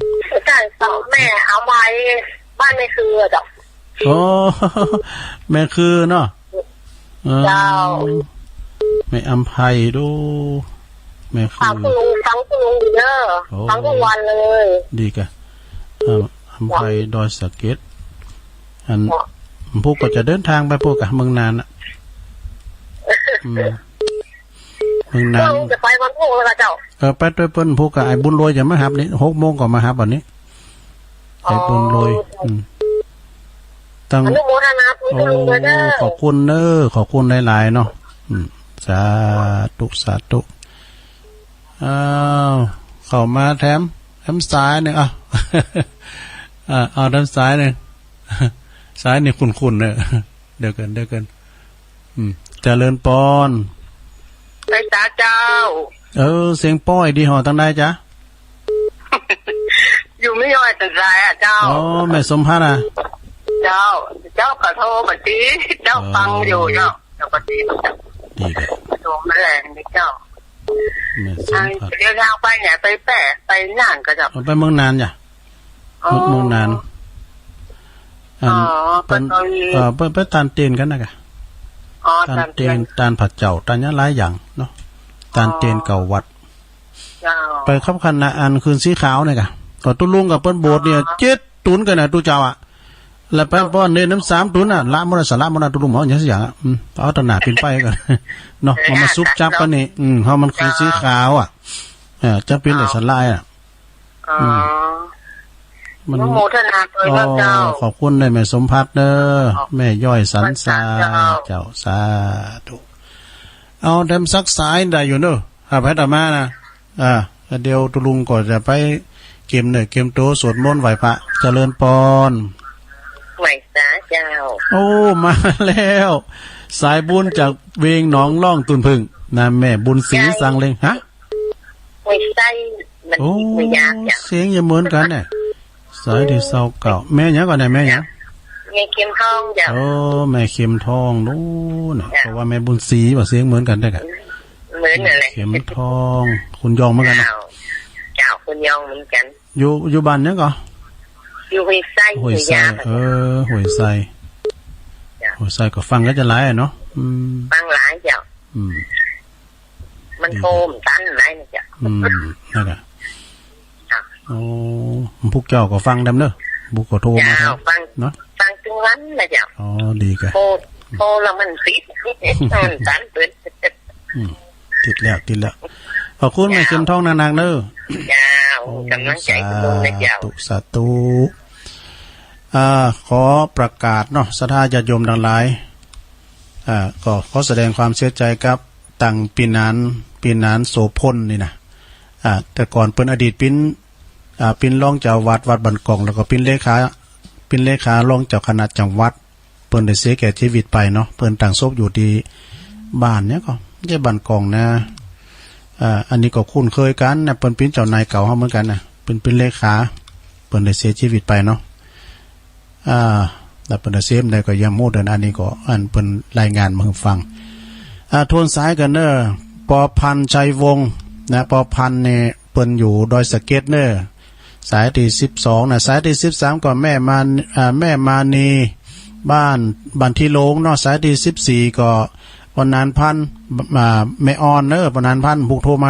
ใช่ สองแม่เอาไว้บ้านแม่คืออะเจ้า โอ้ แม่คือเนาะ เออ เจ้า แม่อำไพดู แม่คือ ฟังตุ๊ลุง ฟังตุ๊ลุงอยู่เด้อ โอ้ ฟังทุกวันเลย ดีก่ะ เออ อำไพดอยสะเก็ด อัน เนาะ พุกก็จะเดินตางไปพุกก่ะ เมืองน่านน่ะ อืม เมืองน่าน ตุ๊ลุงจะไปวันพุกแล้วก่ะเจ้า เออ ไปตวยเปิ้นพุกก่ะ ไอ้บุญรวยจะมาฮับนี่ หกโมงก็มาฮับอันนี้ ไอ้บุญรวย อ๋อ อืม ตั้ง อนุโมทนาบุญ โอ้ ตุ๊ลุงเด้อ ขอบคุณเน้อ ขอบคุณหลายๆ เนาะ อืม สาธุ สาธุ อ้าว เข้ามาแถม แถมสายนึ่ง อ้าว อ่า เอาแถมสายนึ่ง สายนี่คุ้นๆ เน้อ เดี๋ยวก่อน เดี๋ยวก่อน อืม เจริญปอน ไหว้สาเจ้า เออ เสียงป้อยดีห่อตังใดจ๊ะ อยู่แม่ย้อยสันทรายอะเจ้า อ๋อ แม่สมภัทรอะ เจ้า เจ้าก็โทรมาสิ เจ้าฟังอยู่เจ้า เจ้าก็ดี ดีกะ โทรมาแลงนี่เจ้า แม่สมภัทร เดินทางไปไหน ไปแป้ ไปน่านก่อเจ้า เอาไปเมืองน่านจ้ะ อ๋อ เมืองน่าน อัน อ๋อ เปิ้น ไปตอนนี้ เอ่อ เปิ้นไปต้านเตียนกั๋นนะกะ อ๋อ ต้านเตียน ต้านเตียน ต้านผาเจ้า ต้านหยังหลายอย่างเนาะ อ๋อ ต้านเตียนเก้าวัด เจ้า ไปคับขันนะ อันคืนสีขาวเนี่ยกะ ก็ตุ๊ลุงกับเปิ้นโบสถ์เนี่ย อ๋อ เจ็ดตุ๊นกั๋นนะตุ๊เจ้าอะ แล้วไป เจ้า ป้อนเนรน้ำสามตุ๊นน่ะ ละหมดน่ะ สละหมดน่ะ ตุ๊ลุงหมออย่างสักอย่างอะ อืม เอาตะหนาปิ่นไปก่อน เนาะ เออ มา มาซุบจับกั๋นนี่ อืม เพราะมันคืนสีขาวอะ เออ จับปิ่นได้สละอะ อ๋อ อืม มัน อนุโมทนาด้วยนะเจ้า อ๋อ ขอบคุณเด้อแม่สมภัทรเด้อ ขอบ แม่ย้อยสันทราย เจ้า เจ้า สาธุ เอาแถมสักสายได้อยู่เนอะ ครับ ให้ต่อมานะ อ่า เดี๋ยวตุ๊ลุงก็จะไปเกียมเนื้อเกียมตั๋วสวดมนต์ไหว้พระ เจริญปอน ไหว้สาเจ้า โอ้ มาแล้ว สายบุญจากเวียงหนองล่องตุ่นผึ้งนะ แม่บุญศรี เจ้า สังเลง ฮะ ห้วยไส้ มัน โอ้ ไม่ยากจ้ะ เสียงจะเหมือนกั๋นเนี่ย สายตี้ซาวเก้า แม่หยังก่อเนี่ย แม่หยัง แม่เข็มทองจ้ะ โอ้ แม่เข็มทอง โอ้ เนี่ย จ้ะ เพราะว่าแม่บุญศรีว่าเสียงเหมือนกั๋นแต๊กะ เหมือนนั่นแหละ แม่เข็มทอง คนยองเหมือนกั๋นนะ เจ้า เจ้า คนยองเหมือนกั๋น อยู่ อยู่บ้านหยังก่อ อยู่ห้วยไส้ ห้วยไส้ ห้วยยา เออ ห้วยไส้ จ้ะ ห้วยไส้ก็ฟังกั๋นจะหลายอะเนาะ อืม ฟังหลายเจ้า อืม มัน ดี โทรมันตันหลายนะเจ้า อืม นั่นแหละ ค่ะ โอ้ พวกเจ้าก็ฟังแหมเนอะ พวกก็โทรมา เจ้า แหม ฟัง เนาะ ฟังตึงวันนะเจ้า อ๋อ ดีกะ โทร โทรแล้วมันติด มันตันเปิ้น อืม ติดแล้ว ติดแล้ว ขอบคุณแม่ เจ้า เข็มทองนักๆ เนอะ เจ้า โอ้ ก๋ำลังใจ๋ สาธุ ขอบคุณนะเจ้า สาธุ อ่า ขอประกาศเนาะ ศรัทธาญาติโยมตังหลาย อ่า ก็ขอแสดงความเสียใจ๋กับตังปี้หนาน ปี้หนานโสภณนี่นะ อ่า แต่ก่อนเปิ้นอดีตเปิ้น อ่า เปิ้นรองเจ้าวัด วัดบ้านก่อง แล้วก็เปิ้นเลขา เปิ้นเลขารองเจ้าคณะจังหวัด เปิ้นได้เสียแก่จีวิตไปเนาะ เปิ้นตั้งศพอยู่ตี้บ้านเนี่ยก่อ บ่ใจ้บ้านก่องนะ อ่า อันนี้ก็คุ้นเคยกั๋นนะ เปิ้นเปิ้นเจ้านายเก่าเฮาเหมือนกั๋นนะ เปิ้นเปิ้นเลขา เปิ้นได้เสียจีวิตไปเนาะ อ่า แล้วเปิ้นได้เสียเมื่อใดก็ยังบ่ฮู้เตื้อ อันนี้ก็อันเปิ้นรายงานมาหื้อฟัง อ่า ทวนสายกั๋นเนอะ ปอพันธุ์ ชัยวงศ์ นะ ปอพันธุ์เนี่ยเปิ้นอยู่ดอยสะเก็ดเนอะ สายตี้สิบสองนะ สายตี้สิบสามก็แม่มา อ่า แม่มานี บ้าน บ้านตี้โลงเนาะ สายตี้สิบสี่ก็ปอหนานพันธุ์ อ่า แม่อ่อนเนอะ ปอหนานพันธุ์ ผู้โทรมา